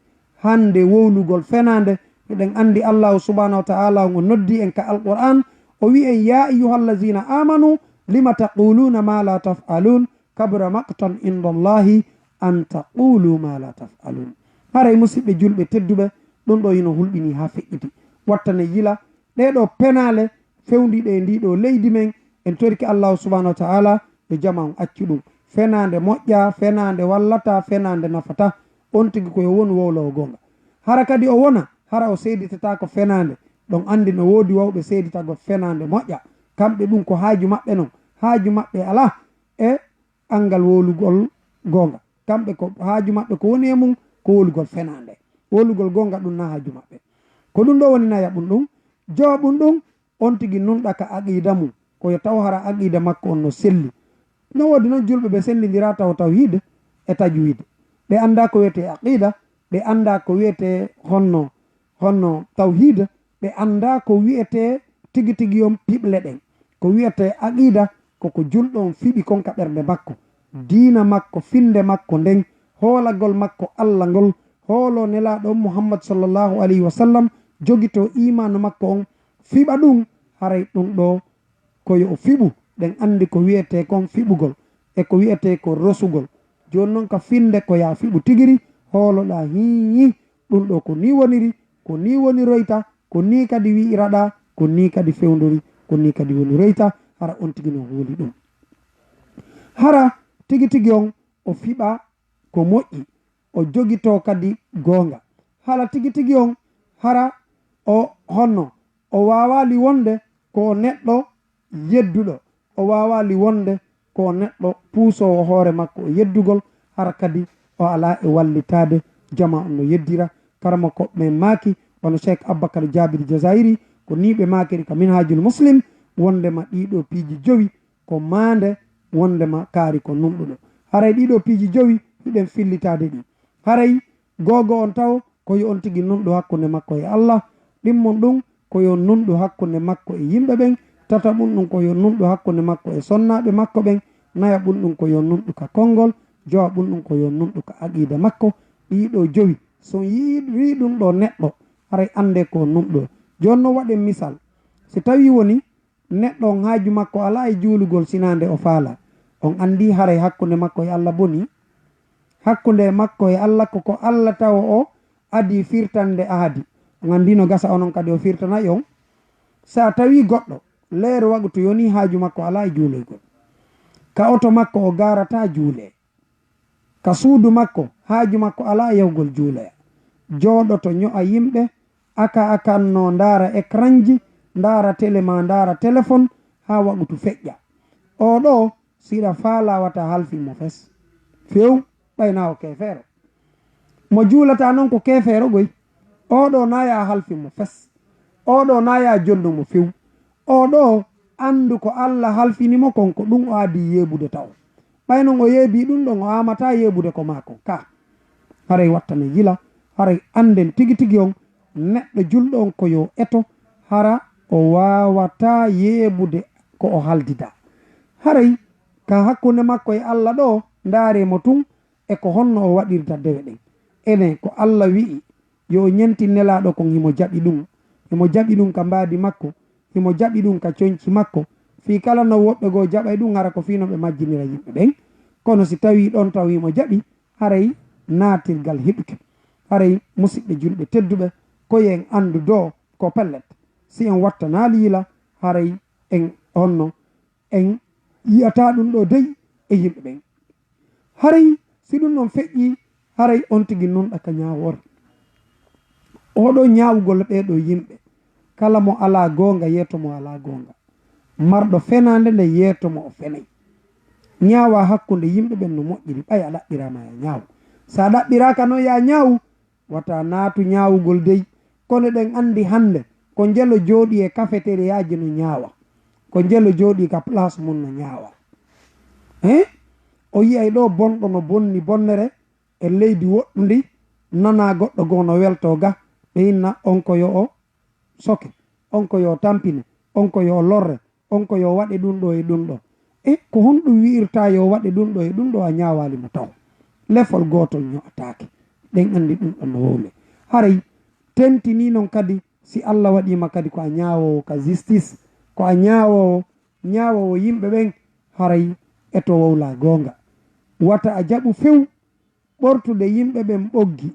Hannde wowlugol fenaande, hiɗen anndi Allaahu subhaanahu wa ta'aalaa on o noddi en ka Alqur'aan, o wi'i en, "Yaa ayyuhal laziina aamanu, lima taquluuna maa laa taf'aluun, kabura maqtan inda Allaahi an taqulu maa laa taf'aluun." Haray musiɓɓe julɓe tedduɓe, ɗum ɗoo hino hulɓinii haa feƴƴiti. Wattane yila, ɗee ɗoo penaale fewndiiɗe e ndii ɗoo leydi men, en torike Allaahu subhaanahu wa ta'aalaa yo jama on accu ɗum. Fenaande moƴƴaa, fenaande wallataa, fenaande nafataa. On tigi ko yo won wowloowo goonga. Hara kadi o wona, hara o seeditataako fenaande. Ɗon anndi no woodi wawɓe seeditagol fenaande moƴƴa. Kamɓe ɗum ko haaju maɓɓe non. Haaju maɓɓe alaa e anngal wowlugol goonga. Kamɓe ko haaju maɓɓe ko woni e mum ko wowlugol fenaande. Wowlugol goonga ɗum na haaju maɓɓe. Ko ɗum ɗoo woni nayaɓun ɗum. Jowaɓun ɗum, on tigi nunɗa ka aqiida mum. Ko yo taw hara aqiida makko on no selli. No woodi non julɓe ɓe sellindiraa taw tawhiid e tajwiid. Ɓe anndaa ko wiyetee aqiida, ɓe anndaa ko wiyetee honno, honno tawhiid, ɓe anndaa ko wiyetee tigi tigi on piɓle ɗen. Ko wiyetee aqiida, ko ko julɗo on fiɓi kon ka ɓernde makko. Diina makko, finnde makko nden, hoolagol makko Alla ngol, hooloo Nelaaɗo on Muhammad sallallahu alayhi wa sallam, jogitoo iimaanu makko on, fiɓa ɗum, haray ɗum ɗoo ko yo o fiɓu, ɗen anndi ko wiyetee kon fiɓugol, e ko wiyetee ko rosugol. Jooni non ka finnde ko yaa fiɓu tigiri, hooloɗaa hii, ɗum ɗoo ko nii woniri, ko nii woniroyta, ko nii kadi wi'iraɗaa, ko nii kadi fewndori, ko nii kadi woniroyta, hara on tigi no hooli ɗum. Hara tigi tigi on o fiɓa ko moƴƴi, o jogitoo kadi goonga. Hala tigi tigi on, hara o honno, o waawaali wonde ko o neɗɗo yedduɗo, o waawaali wonde ko o neɗɗo puusoowo hoore makko e yeddugol, hara kadi o alaa e wallitaade jama on no yeddira. Karamoko men maaki, wano Cheikh Abubakar Jabir Jazairi, ko nii ɓe maakiri ka Minhajul Muslim, wondema ɗii ɗoo piiji jowi ko maande, wondema kaari ko nunɗuɗo. Haray ɗii ɗoo piiji jowi hiɗen fillitaade ɗi. Haray googo on taw ko yo on tigi nunɗu hakkunde makko e Allah. Ɗimmon ɗum ko yo nunɗu hakkunde makko e yimɓe ɓen. Tataɓun ɗum ko yo nunɗu hakkunde makko e sonnaaɓe makko ɓen. Nayaɓun ɗum ko yo nunɗu ka konngol. Jowaɓun ɗum ko yo nunɗu ka aqiida makko. Ɗii ɗoo jowi, so on yi'ii ɗum ɗoo neɗɗo, haray anndee ko nunɗo. Jooni non waɗen misal. Si tawii woni neɗɗo on haaju makko alaa e juulugol sinaa nde o faalaa. On anndii haray hakkunde makko e Alla bonii? Hakkunde makko e Alla ko ko Alla tawa o adii firtande ahadi. On anndii no gasa onon kadi o firtanay on? Sa tawii goɗɗo leeru wagutu yonii haaju makko alaa e juuloygol. Ka oto makko o gaarataa juulee. Ka suudu makko, haaju makko alaa yahugol juuloya. Jooɗoto ño'a yimɓe, aka akanno ndaara ekranji, ndaara tele maa ndaara telefon, haa wagutu feƴƴa. Oo ɗoo, siɗa faalaa wata halfin mo fes. Few, ɓay naa o keefeero. Mo juulataa non ko keefeero goy. Oo ɗoo naa yaa halfin mo fes. Oo ɗoo naa yaa jonnu mo few. Oo ɗoo, anndu ko Alla halfini mo kon, ko ɗum o adii yeebude taw. Ɓay non o yeebii ɗum ɗon, o aamataa yeebude ko maa kon. Kaa, haray wattane yila, haray annden tigi tigi on, neɗɗo julɗo on ko yo eto, hara o waawataa yeebude ko o haldidaa. Haray ka hakkunde makko e Alla ɗoo, ndaaree mo tun e ko honno o waɗirta dewe ɗen. Enen ko Alla wi'i, yo o ñentin Nelaaɗo kon, himo jaɓi ɗum. Himo jaɓi ɗum ka mbaadi makko, himo jaɓi ɗum ka conci makko. Fii kala no woɓɓe goo jaɓay ɗum, hara ko fii no ɓe majjinira yimɓe ɓen. Kono si tawii ɗon taw himo jaɓi, haray naatirgal heɓike. Haray musiɓɓe julɓe tedduɓe, ko yo en anndu doo ko pellet. Si en wattanaali yila, haray en honno en yi'ataa ɗum ɗoo dey e yimɓe ɓen. Haray si ɗum ɗon feƴƴii, haray on tigi nunɗa ka ñaawoore. Oo ɗoo ñaawugol ɓee ɗoo yimɓe, kala mo alaa goonga, yeeto mo alaa goonga. Marɗo fenaande nde, yeeto mo o fenay. Ñaawaa hakkunde yimɓe ɓen no moƴƴiri, ɓay a ɗaɓɓiraama yaa ñaawu. Si a ɗaɓɓiraaka non yaa ñaawu, wata naatu ñaawugol dey. Kono eɗen anndi hannde, ko njelo jooɗii e kafeteriyaaji no ñaawa. Ko njelo jooɗii ka place mum no ñaawa. Hein? O yi'ay ɗoo bonɗo no bonni bonnere e leydi woɗɗundi, nana goɗɗo goo no weltoo ga, ɓe inna on ko yo o soke, on ko yo tampine, on ko yo lorre, on ko yo waɗe ɗum ɗo e ɗum ɗo. E ko honɗum wi'irta yo waɗe ɗum ɗo e ɗum ɗo, a ñaawaali mo taw. Lefol gootol ño'ataake. Ɗen anndi ɗum ɗon no wowle. Haray tentinii non kadi, si Alla waɗii ma kadi ko a ñaawoowo ka justice, ko a ñaawoowo, ñaawoowo yimɓe ɓen, haray e to wowlaa goonga. Wata a jaɓu few ɓortude yimɓe ɓen ɓoggi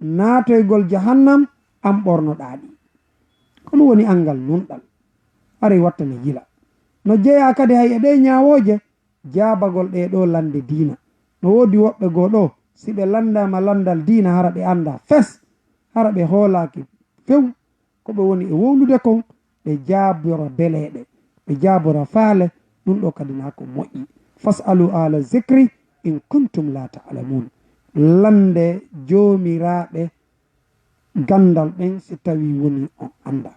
naatoygol jahannam, an ɓornoɗaa ɗi. Ko ɗum woni anngal nunɗal. Haray watta ne yila. No jeyaa kadi hay e ɗee ñaawooje, jaabagol ɗee ɗoo lannde diina. No woodi woɓɓe goo ɗoo, si ɓe lanndaama lanndal diina, hara ɓe anndaa fes, hara ɓe hoolaaki few ko ɓe woni e wowlude kon, ɓe jaabora beleeɗe, ɓe jaabora faale, ɗum ɗoo kadi naa ko moƴƴi. Fas'alu ahla zikri in kuntum la ta'lamun. Lannde joomiraaɓe ganndal ɓen si tawii wonii on anndaa.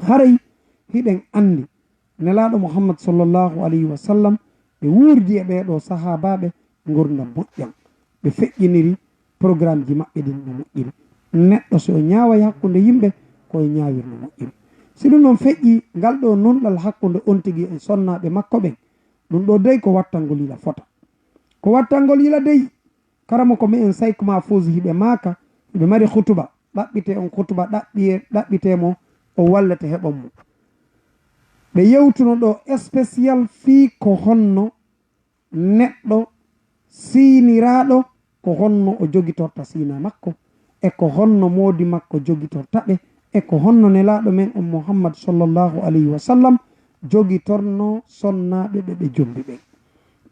Haray hiɗen anndi Nelaaɗo Muhammad sallallahu alayhi wa sallam, ɓe wuurdi e ɓee ɗoo sahaabaaɓe ngurndan moƴƴan. Ɓe feƴƴiniri programmeji maɓɓe ɗin no moƴƴiri. Neɗɗo si o ñaaway hakkunde yimɓe, ko o ñaawir no moƴƴiri. Si ɗum ɗon feƴƴii, ngal ɗoo nunɗal hakkunde on tigi e sonnaaɓe makko ɓen, ɗum ɗoo dey ko wattangol yila fota. Ko wattangol yila dey, karamoko me'en Sayku Mahfuuzu hiɓe maaka, hiɓe mari khutuba, ɗaɓɓitee on khutuba, ɗaɓɓiye-, ɗaɓɓitee mo, o wallete heɓon mo. Ɓe yewtuno ɗoo spécial fii ko honno neɗɗo siiniraaɗo, ko honno o jogitorta siina makko, e ko honno moodi makko jogitorta ɓe, e ko honno Nelaaɗo men on Muhammad sallallahu alayhi wa sallam jogitorno sonnaaɓe ɓe ɓe jombi ɓen.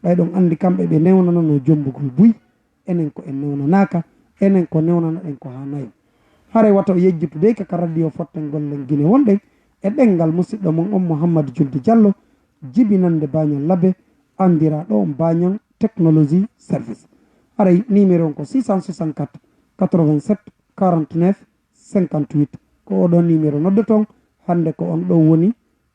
Ɓay ɗon anndi kamɓe ɓe newnanano jombugol buy, enen ko en newnanaaka, enen ko newnanaɗen ko haa nayo. Haray wata o yejjitu dey ka, ka radio Fottengol Lenngine wonɗen, e ɗenngal musiɗɗo mon on Muhammad Julde Jallo, jibinannde Baañol Labe, anndiraaɗo on Baañol Technologie Service. Haray numéro on ko six cent soixante-quatre, quatre-vingt-sept, quarante-neuf, cinquante-huit. Ko oo ɗoo numéro noddoton, hannde ko on ɗoo woni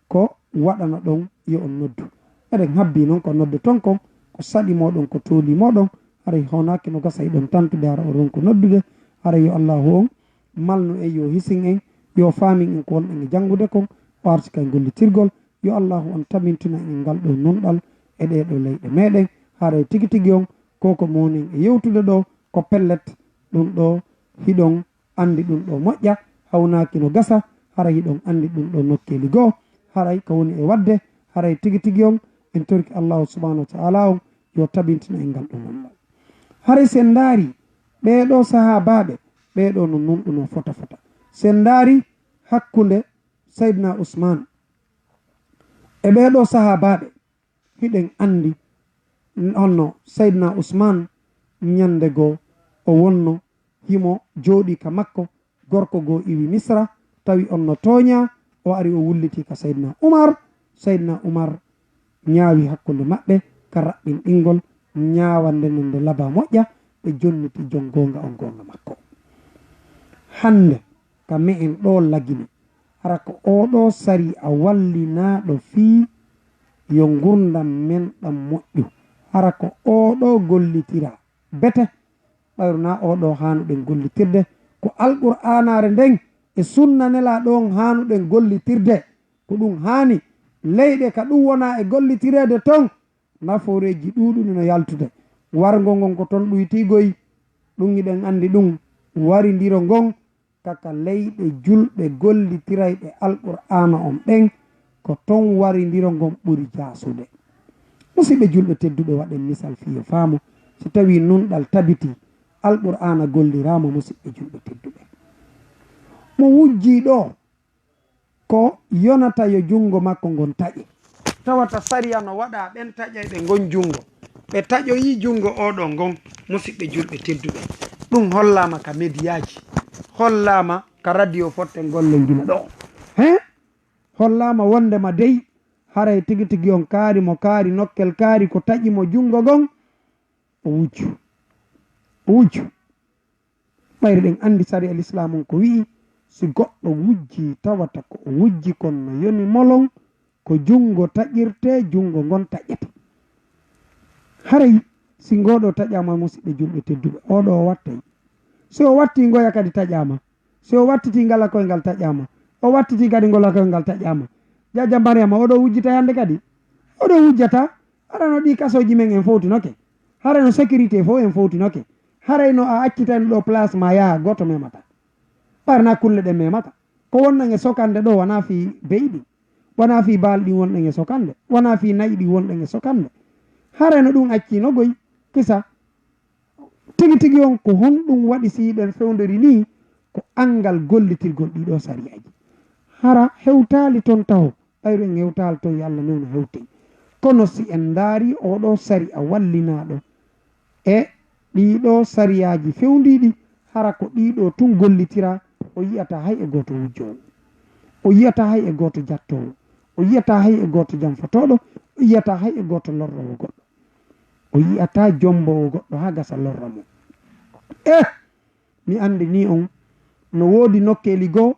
ko waɗana ɗon yo on noddu. Eɗen habbii non ko noddoton kon, ko saɗi mooɗon, ko toolii mooɗon, haray hawnaaki no gasa hiɗon tantude hara o ronku noddude. Haray yo Allaahu on malnu en, yo hisin en, yo faamin en ko wonɗen e janngude kon, o arsika e gollitirgol. Yo Allaahu on tabintina en ngal ɗoo nunɗal e ɗee ɗoo leyɗe meɗen. Haray tigi tigi on, ko ko mownen e yewtude ɗoo, ko pellet, ɗum ɗoo hiɗon anndi ɗum ɗoo moƴƴa, hawnaaki no gasa, haray hiɗon anndi ɗum ɗoo nokkeeli goo, haray ko woni e waɗde, haray tigi tigi on, en torike Allaahu subhaanahu wa ta'aalaa on, yo tabintin en ngal ɗoo nunɗal. Haray si en ndaarii, ɓee ɗoo sahaabaaɓe, ɓee ɗoo no nunɗunoo fota fota. Si en ndaarii hakkunde Sayyidinaa Usmaan e ɓee ɗoo sahaabaaɓe, hiɗen anndi honno Sayyidinaa Usmaan ñannde goo o wonno himo jooɗii ka makko, gorko goo iwi Misra, tawi on no tooñaa, o ari o wullitii ka Sayyidinaa Umar. Sayyidinaa Umar ñaawi hakkunde maɓɓe ka raɓɓinɗingol, ñaawande nden nde labaa moƴƴa, ɓe jonniti jon goonga on goonga makko. Hannde ka me'en ɗoo Lagine, hara ko oo ɗoo sari'a wallinaaɗo fii yo ngurndan men ɗan moƴƴu, hara ko oo ɗoo gollitiraa bete, ɓayru naa oo ɗoo haanuɗen gollitirde, ko Alqur'aanaare nden e Sunna Nelaaɗo on haanuɗen gollitirde. Ko ɗum haani leyɗe ka ɗum wonaa e gollitireede ton, nafooreeji ɗuuɗuɗi no yaltude. Warngo ngon ko ton ɗuytii goy, ɗum hiɗen anndi ɗum, warindiro ngon ka, ka leyɗe julɓe gollitirayɓe Alqur'aana on ɓen, ko ton warindiro ngon ɓuri jaasude. Musiɓɓe julɓe tedduɓe, waɗen misal fii yo faamu, si tawii nunɗal tabitii, Alqur'aana golliraama, musiɓɓe julɓe tedduɓe. Mo wujjii ɗoo ko yonata yo junngo makko ngon taƴe. Tawata sariya no waɗa ɓen taƴayɓe ngon junngo. Ɓe taƴoyii junngo oo ɗoo ngon, musiɓɓe julɓe tedduɓe. Ɗum hollaama ka mediyaaji, hollaama ka radio Fottengol Lenngine ɗoo. He? Hollaama wonndema dey, haray tigi tigi on kaari mo kaari nokkel kaari ko taƴi mo junngo ngon, o wujju. O wujju. Ɓayri ɗen anndi sariya Lislaamu on ko wi'i, si goɗɗo wujjii tawata ko o wujji kon no yoni molon, ko junngo taƴirtee, junngo ngon taƴete. Haray si ngoo ɗoo taƴaama, musiɓɓe julɓe tedduɓe, oo ɗoo wattay Si o watti ngoya kadi taƴaama. Si o wattiti ngala koyngal taƴaama. O wattiti kadi ngola koyngal taƴaama. Jajja Mariama, oɗo wujjita hannde kadi? Oɗo wujjata. Hara no ɗi kasooji men en fowtinoke. Hara no sécurité fof en fowtinoke. Haray no a accitani ɗo place ma yaha, gooto memata. Ɓarna kulle ɗe memata. Ko wonɗen e sokande ɗo wona fii beyɗi. Wona fii baali ɗin wonɗen e sokande. Wona fii nayi ɗin wonɗen e sokande. Hara no ɗum acci no goy. Kisa. Tigi tigi on ko honɗum waɗi si hiɗen fewndori nii? Ko anngal gollitirgol ɗiɗo sariyaaji. Hara hewtaali ton taho. Ɓayru en hewtaali ton, yo Allah newno hewtey. Kono si en ndaari oɗo sariya wallinaaɗo e ɗiɗo sariyaaji fewndiiɗi, hara ko ɗiɗo tun gollitira, o yi'ata hay e gooto wujjoowo. O yi'ata hay e gooto jattoowo. O yi'ata hay e gooto janfotooɗo. O yi'ata hay e gooto lorroowo goɗɗo. O yi'ata jomboowo goɗɗo haa gasa lorra mo. Eh! Mi anndinii on, no woodi nokkeeli goo,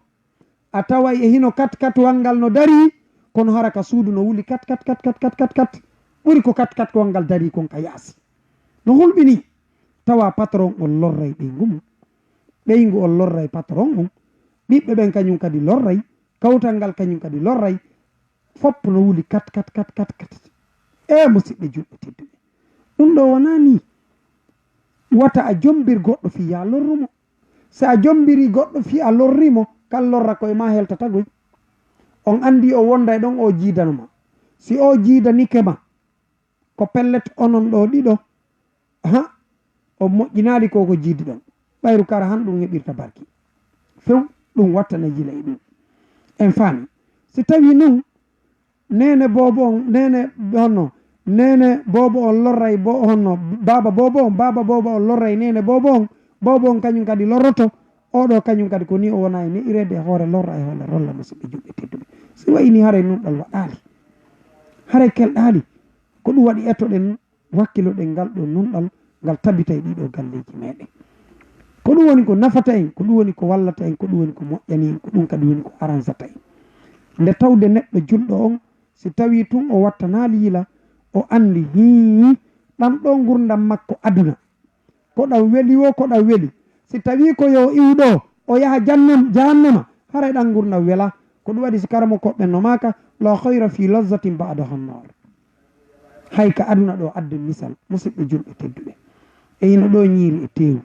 a taway e hino katkatwal ngal no darii, kono hara ka suudu no wuli kat, kat, kat, kat, kat, kat, kat. Ɓuri ko katkatwal ngal darii kon ka yaasi. No hulɓinii, tawa patron on lorray ɓeyngu mum. Ɓeyngu on lorray patron on. Ɓiɓɓe ɓen kañum kadi lorray. Kawtal ngal kañum kadi lorray. Fof no wuli kat, kat, kat, kat, kat. E musidɓe julɓe tedduɓe. Ɗum ɗo wonaa nii. Wata a jombir goɗɗo fii yaa lorru mo. Si a jombiri goɗɗo fii a lorri mo, kal lorra ko e maa heltata goy. On anndi o wonday ɗon o jiidano ma. Si o jiidanike ma, ko pellet onon ɗo ɗiɗo, ha, o moƴƴinaali ko ko jiidi ɗon. Ɓayru kara han ɗum heɓirta barki. Few ɗum wattana yila e ɗum. En faami. Si tawi nun, neene boobo on, neene honno, neene boobo on lorray bo-, honno, baaba boobo on, baaba boobo on lorray neene boobo on, boobo on kañum kadi lorroto, oɗo kañum kadi ko ni o wona e ne'ireede e hoore lorra e hoore rolla, musidɓe julɓe tedduɓe. Si wayi ni haray nun ɗal waɗaali, haray kelɗaali, ko ɗum waɗi etoɗen, wakkiloɗen ngal ɗo nunɗal, ngal tabita e ɗiɗo galleeji meɗen. Ko ɗum woni ko nafata en, ko ɗum woni ko wallata en, ko ɗum woni ko moƴƴani en, ko ɗum kadi woni ko aransata en. Nde tawde neɗɗo julɗo on, si tawi tun o wattanaali yila, o anndi hii ɗan ɗo ngurndan makko aduna. Ko ɗan weli wo, ko ɗan weli. Si tawi ko yo iw ɗo, o yaha jannam-, jahannama, haray ɗan ngurndan wela. Ko ɗum waɗi si karamoko ɓen no maaka, "La khayra fi lazzatin ba'daha an-nar." Hay ka aduna ɗo, adden misal, musidɓe julɓe tedduɓe. E hino ɗo ñiiri e teewu.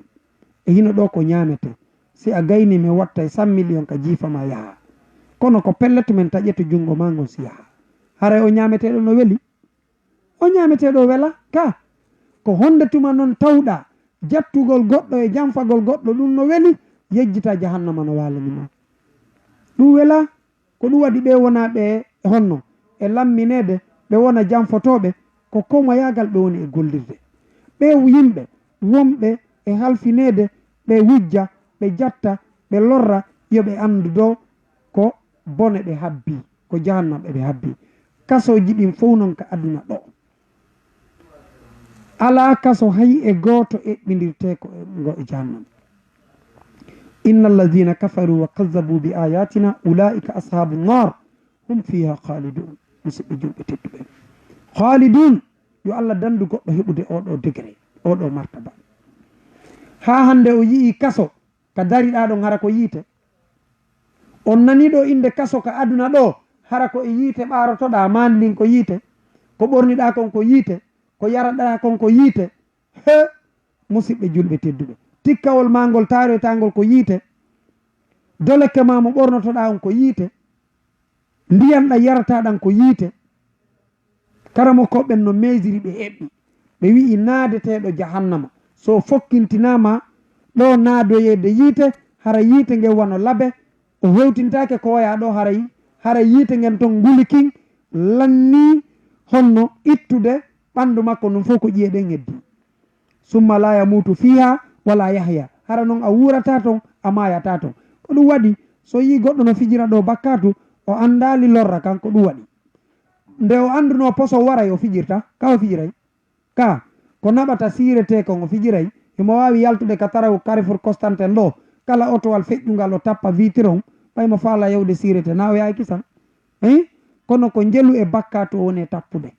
E hino ɗo ko ñaamete. Si a gayni mi wattay cent millions ka jiifa ma yaha. Kono ko pellet men taƴete junngo ma ngon si yaha. Haray o ñaameteɗo no weli? O ñaameteɗo wela ka. Ko honde tuma non tawɗa jattugol goɗɗo e janfagol goɗɗo ɗum no weli? Yejjita jahannama no waalani ma. Ɗum wela? Ko ɗum waɗi ɓe wona ɓe honno e lammineede, ɓe wona janfotooɓe, ko komoyaagal ɓe woni e gollirde. Ɓe yimɓe wonɓe e halfineede, ɓe wujja, ɓe jatta, ɓe lorra, yo ɓe anndu ɗo ko bone ɓe habbi, ko jahannam ɓe habbi. Kasooji ɗin fow non ka aduna ɗo. Alaa kaso hay e gooto eɓɓindirtee ko e, ngo e jahannam. "Inna alladhina kafaru wa kazzabu bi ayatina ulaika ashabu nnar, hum fiha khalidun." Musidɓe julɓe tedduɓe. Khalidun, yo Allah dandu goɗɗo heɓude oɗo degré, oɗo martaba. Haa hande o yi'i kaso, ka dariɗaa ɗon hara ko yiite. On nanii ɗo innde kaso ka aduna ɗo, hara ko e yiite ɓaarotoɗaa, maandin ko yiite, ko ɓorniɗaa kon ko yiite, ko yaraɗaa kon ko yiite. He, musidɓe julɓe tedduɓe, tikkawol maa ngol taaroytaangol ko yiite, doleke maa mo ɓornotoɗaa on ko yiite, ndiyan ɗan yarataa ɗan ko yiite. Karamokooɓe ɓen no meesiri, ɓe eɓɓi. Ɓe wi'i naadeteeɗo jahannama, so fokkintinaama ɗo naadoyeede yiite, hara yiite ngen wano labe, o hewtintaake ko waya ɗo, haray, haray yiite ngen ton nguli kin, lannii honno ittude ɓandu makko ndun fow ko ƴi'e ɗen heddii. "Summa la yamutu fiha wala yahya." Hara non a wuurataa ton, a maayataa ton. Ko ɗum waɗi, so yi'i goɗɗo no fijira ɗo bakkaatu, o anndaali lorra kan, ko ɗum waɗi. Nde o anndunoo poso waray o fijirta, ka o fijiray. Ka, ko naɓata siirete kon o fijiray, himo waawi yaltude ka taraw Carrefour Constantin ɗo, kala otowal feƴƴungal o tappa vitre on, ɓay mo faala yawde siirete, na o yahay kisan. Hein? Kono ko njelu e bakkaatu o woni e tappude.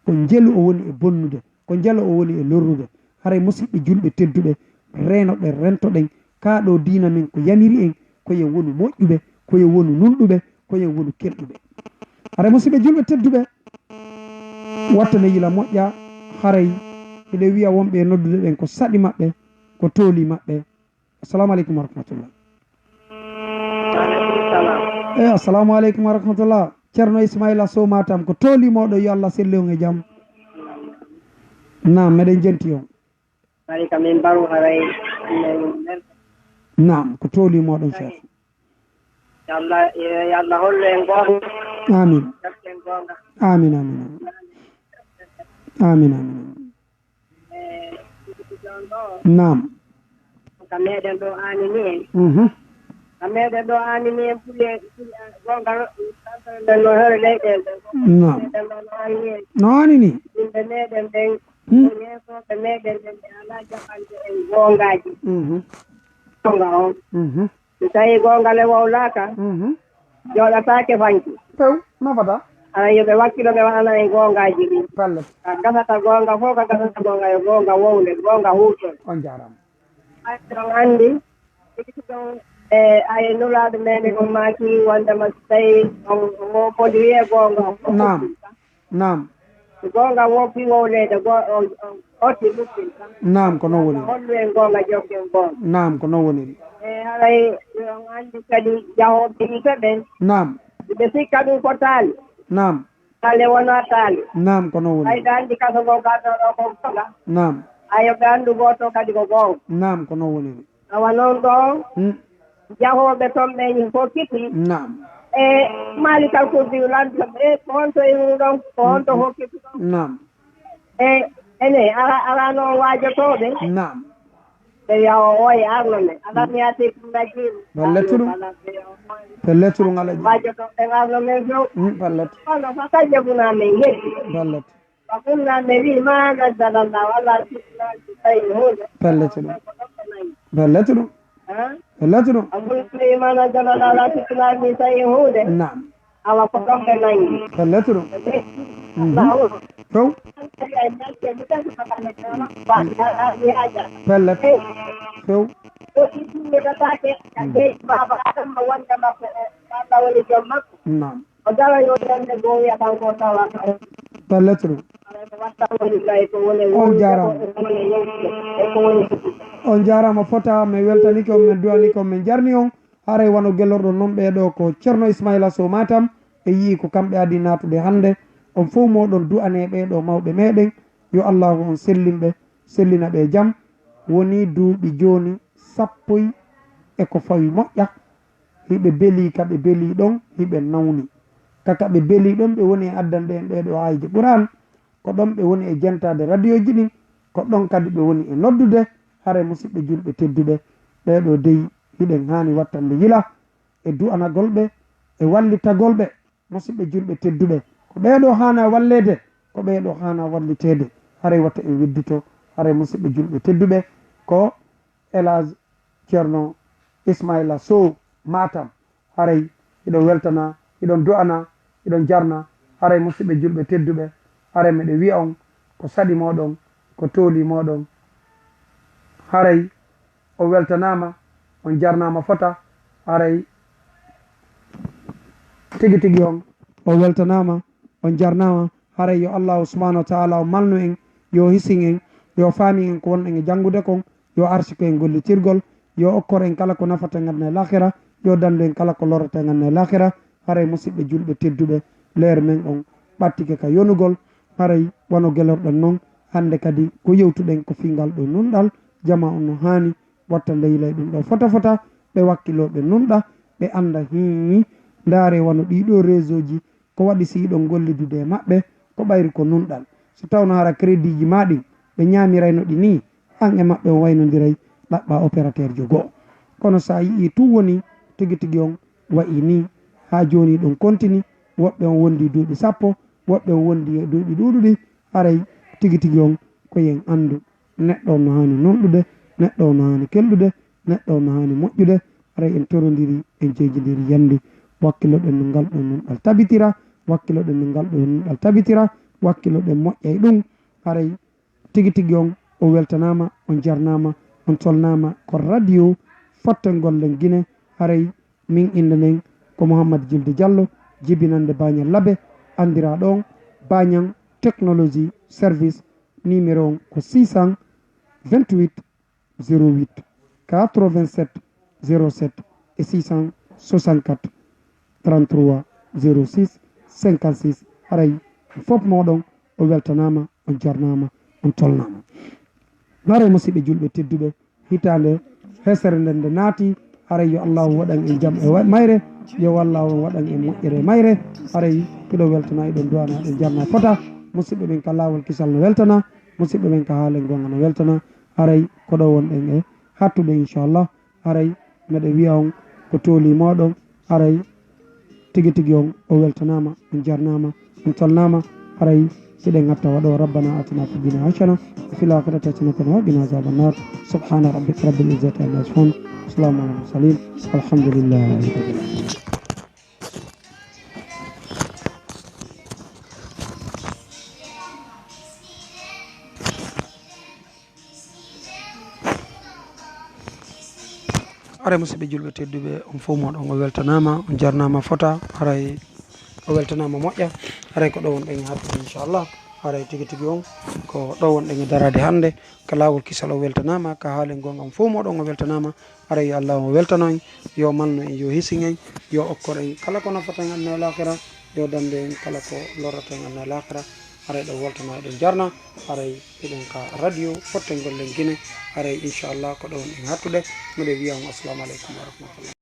Ko njelu o woni e bonnude. Ko njelu o woni e lorrude. Haray musidɓe julɓe tedduɓe, reenoɗen, rentoɗen, Kaa ɗoo diina men ko yamiri en, ko en wonu moƴƴuɓe, ko en wonu nunɗuɓe, ko en wonu kelɗuɓe. Hara musidɓe julɓe tedduɓe, watta nde yila moƴƴa, haray hiɗen wi'a wonɓe e noddude ɓen ko saɗi maɓɓe, ko tooli maɓɓe. Assalamu aleykum wa rahmatullah. Aleykum salam. Eyi, assalamu aleykum wa rahmatullah. Ceerno Ismaila Sow Matam, ko tooli mooɗon, yo Allah selli on e jam. Naam, meɗen jenti on. Bari ka min mbaru haray men men. Naam, ko tooli mooɗon, Cheikh. Yo Allah, yo Allah hollu en goonga. Amin. Ƴetta en goonga. Amin, amin, amin. Amin, amin, amin. Eh, ɗon ɗo. Naam. Ka meɗen ɗo aani ni en. Mhm. Ka meɗen ɗo aani ni en puli, puli, goonga, ɗen no hoore leyɗeele ɗen. Naam. Meɗen ɗo no aani ni en. No aani ni? Yimɓe meɗen ɓen, Hmm. yeesooɓe meɗen ɓen, ɓe alaa jaɓande en goongaaji. Mhm. Goonga on. Mhm. Si tawii goonga le wowlaaka, Mhm. jooɗataake fanki. Pew, nafata. Hara yo ɓe wakkilo ɓe waɗana en goongaaji ɗin. Pellet. Ka gasata goonga fof, ka gasata goonga yo goonga wowle, goonga huutor. On jaaraama. Hay on anndi, ɗon, e, ay nulaaɗo meɗen on maaki wondema si tawii on, on woppondi wiyee goonga on. Naam. Naam. Goonga woppi wowleede, go-, o, o, otti muppin tan. Naam, ko non woni. Hollu en goonga, joggen goonga. Naam, ko non woniri. E haray on anndi kadi jahooɓe yiite ɓen. Naam. Ɓe sikka ɗum ko taali. Naam. Taali wonaa taali. Naam, ko non woni. Hay ɗo anndi kaso ngo garɗo ɗo ko goonga. Naam. Ayo ɓe anndu gooto kadi ko goonga. Naam, ko non woniri. Awa noon ɗo, Hmm. jahooɓe toon ɓe hokkiti. Naam. E Maalikal Kurdi lanndo ɓe, ko honto iwruɗon, ko honto hokkituɗon? Naam. E ene, ala, ala noon waajotooɓe. Naam. Ɓe wiya o, o e arno men. Ala mi ati ɗum najjiiɗum. Pellet ɗum. Pellet ɗum, Alaji. Waajotooɓe arno men few. Hmm, pellet. Kono fa kañƴe buna men yeddi. Pellet. Ko ɗum noon ɓe wi'i, "Ma nazzalallahu ala sitnaji tawi huunde." Pellet ɗum. Pellet ɗum. Ha? Pellet ɗum. Ko ɗum ɓe wi'i, "Ma nazzalallahu ala sitnaji tawi huunde." Naam. Awa ko ɗon ɓe nangi. Pellet ɗum. Mhm. Allahu. Few. Pellet. Few. Ko ɗum ɓe ɗataake, Mhm. ɓe baba Adama wonde makko o, Allah woni joom makko. Naam. O dawa yo yande goo wiya kanko o tawa. Pellet ɗum. On jaaraama. On jaaraama fota, min weltanike on, min du'anike on, min jarni on. Haray wano gelorɗon non ɓee ɗoo ko Ceerno Ismaila Sow Matam, ɓe yi'i ko kamɓe adi naatude hannde. On fow mooɗon du'anee ɓee ɗoo mawɓe meɗen, yo Allahu on sellin ɓe, sellina ɓe jam. Wonii duuɓi jooni sappo e ko fawi moƴƴa. Hiɓe belii ka ɓe belii ɗon, hiɓe nawni. Ka ka ɓe belii ɗon, ɓe woni e addanɗe en ɗee ɗoo aayije Qur'aan, ko ɗon ɓe woni e jentaade radiyooji ɗin, ko ɗon kadi ɓe woni e noddude. Haray, musiɓɓe julɓe tedduɓe, ɓee ɗoo dey, hiɗen haani wattande yila e du'anagol ɓe, e wallitagol ɓe. Musiɓɓe julɓe tedduɓe, ko ɓee ɗoo haana walleede, ko ɓee ɗoo haana walliteede. Haray wata en weddito, haray, musiɓɓe julɓe tedduɓe, ko El Hadj Ceerno Ismaila Sow Matam. Haray hiɗon weltana, hiɗon du'ana, hiɗon jarna. Haray, musiɓɓe julɓe tedduɓe, haray miɗo wi'a on ko saɗi mooɗon, ko tooli mooɗon. Haray on weltanaama, on jarnaama fota. Haray tigi tigi on, on weltanaama, on jarnaama. Haray yo Allahu subhanahu wa ta'ala o malnu en, yo hisin en, yo faami en ko wonɗen e janngude kon, yo arsiko en gollitirgol, yo okkor en kala ko nafata en aduna e laakhira, yo dandu en kala ko lorrata en aduna e laakhira. Haray, musiɓɓe julɓe tedduɓe, leer men on ɓattike ka yonugol. Haray wano gelorɗen non, hannde kadi ko yewtuɗen ko fii ngal ɗoo nunɗal. Jamaa on no haani watta nde yilay ɗum ɗoo fota fota, ɓe wakkiloo, ɓe nunɗa, ɓe annda. Hii, ndaare wano ɗii ɗoo réseauji, ko waɗi si hiɗon gollidude e maɓɓe, ko ɓayri ko nunɗal. So tawno hara créditji maa ɗin, ɓe ñaamirayno ɗi nii, an e maɓɓe on waynondiray ɗaɓɓaa opérateurjo go'o. Kono so a yi'ii tun woni tigi tigi on wa'i nii, haa jooni ɗon kontini, woɓɓe on wondi duuɓi sappo, woɓɓe on wondi e duuɓi ɗuuɗuɗi, haray tigi tigi on ko yo en anndu. Neɗɗo on no haani nunɗude, neɗɗo on no haani kelɗude, neɗɗo on no haani moƴƴude. Haray en torondiri, en jeyjindiri yandi, wakkiloɗen no ngal ɗon nunɗal tabitira, wakkiloɗen no ngal ɗon nunɗal tabitira, wakkiloɗen moƴƴa e ɗum. Haray tigi tigi on, on weltanaama, on jarnaama, on tolnaama ko radio Ɓotten gollen Gine. Haray min innde nden ko Mouhammad Jilde Diallo, jibinannde Bañal Labe, anndiraaɗo on Bañal Technologie Service. Numéro on ko six cent vingt-huit zéro huit quatre-vingt-sept zéro sept e six cent soixante-quatre trente-trois zéro six cinquante-six. Haray fof mooɗon o weltanaama, on jarnaama, on tolnaama. Haray musidɓe julɓe tedduɓe, hitaande hesere nden nde naati, haray yo Allahu waɗan en jam e wa-, mayre, yo Allahu waɗan en moƴƴere e mayre. Haray hiɗon weltana, hiɗon du'ana, hiɗon jarna fota. Musidɓe ɓen ka laawol kisal no weltana, musidɓe ɓen ka haalen gonga no weltana. Haray ko ɗo wonɗen e hattude, inchallah. Haray meɗe wiya on ko tooli mooɗon, haray tigi tigi on o weltanaama, on jarnaama, on tolnaama. Haray hiɗen ngatta waɗo: ربنا آتنا في الدنيا حسنة وفي الآخرة حسنة وقنا عذاب النار. سبحان ربك رب العزة عما يصفون. وسلام على المرسلين. والحمد لله رب العالمين. Haray musidɓe julɓe tedduɓe, on fof mooɗon o weltanaama, on jarnaama fota. Haray o weltanaama moƴƴa. Haray ko ɗo wonɗen e hattude, inchallah. Haray tigi tigi on ko ɗo wonɗen e daraade hannde. Ka laawol kisal o weltanaama, ka haalen gonga on fof mooɗon o weltanaama. Haray yo Allah o weltano en, yo malno en, yo hisin en, yo okkor en kala ko nafata en aduna e laakira, yo dande en kala ko lorrata en aduna e laakira. Haray ɗo weltana, eɗen jarna. Haray eɗen ka radio Fotten Gollen Gine. Haray inchallah ko ɗo wonɗen e hattude. Miɗo wiya on assalamu aleykum wa rahmatullah.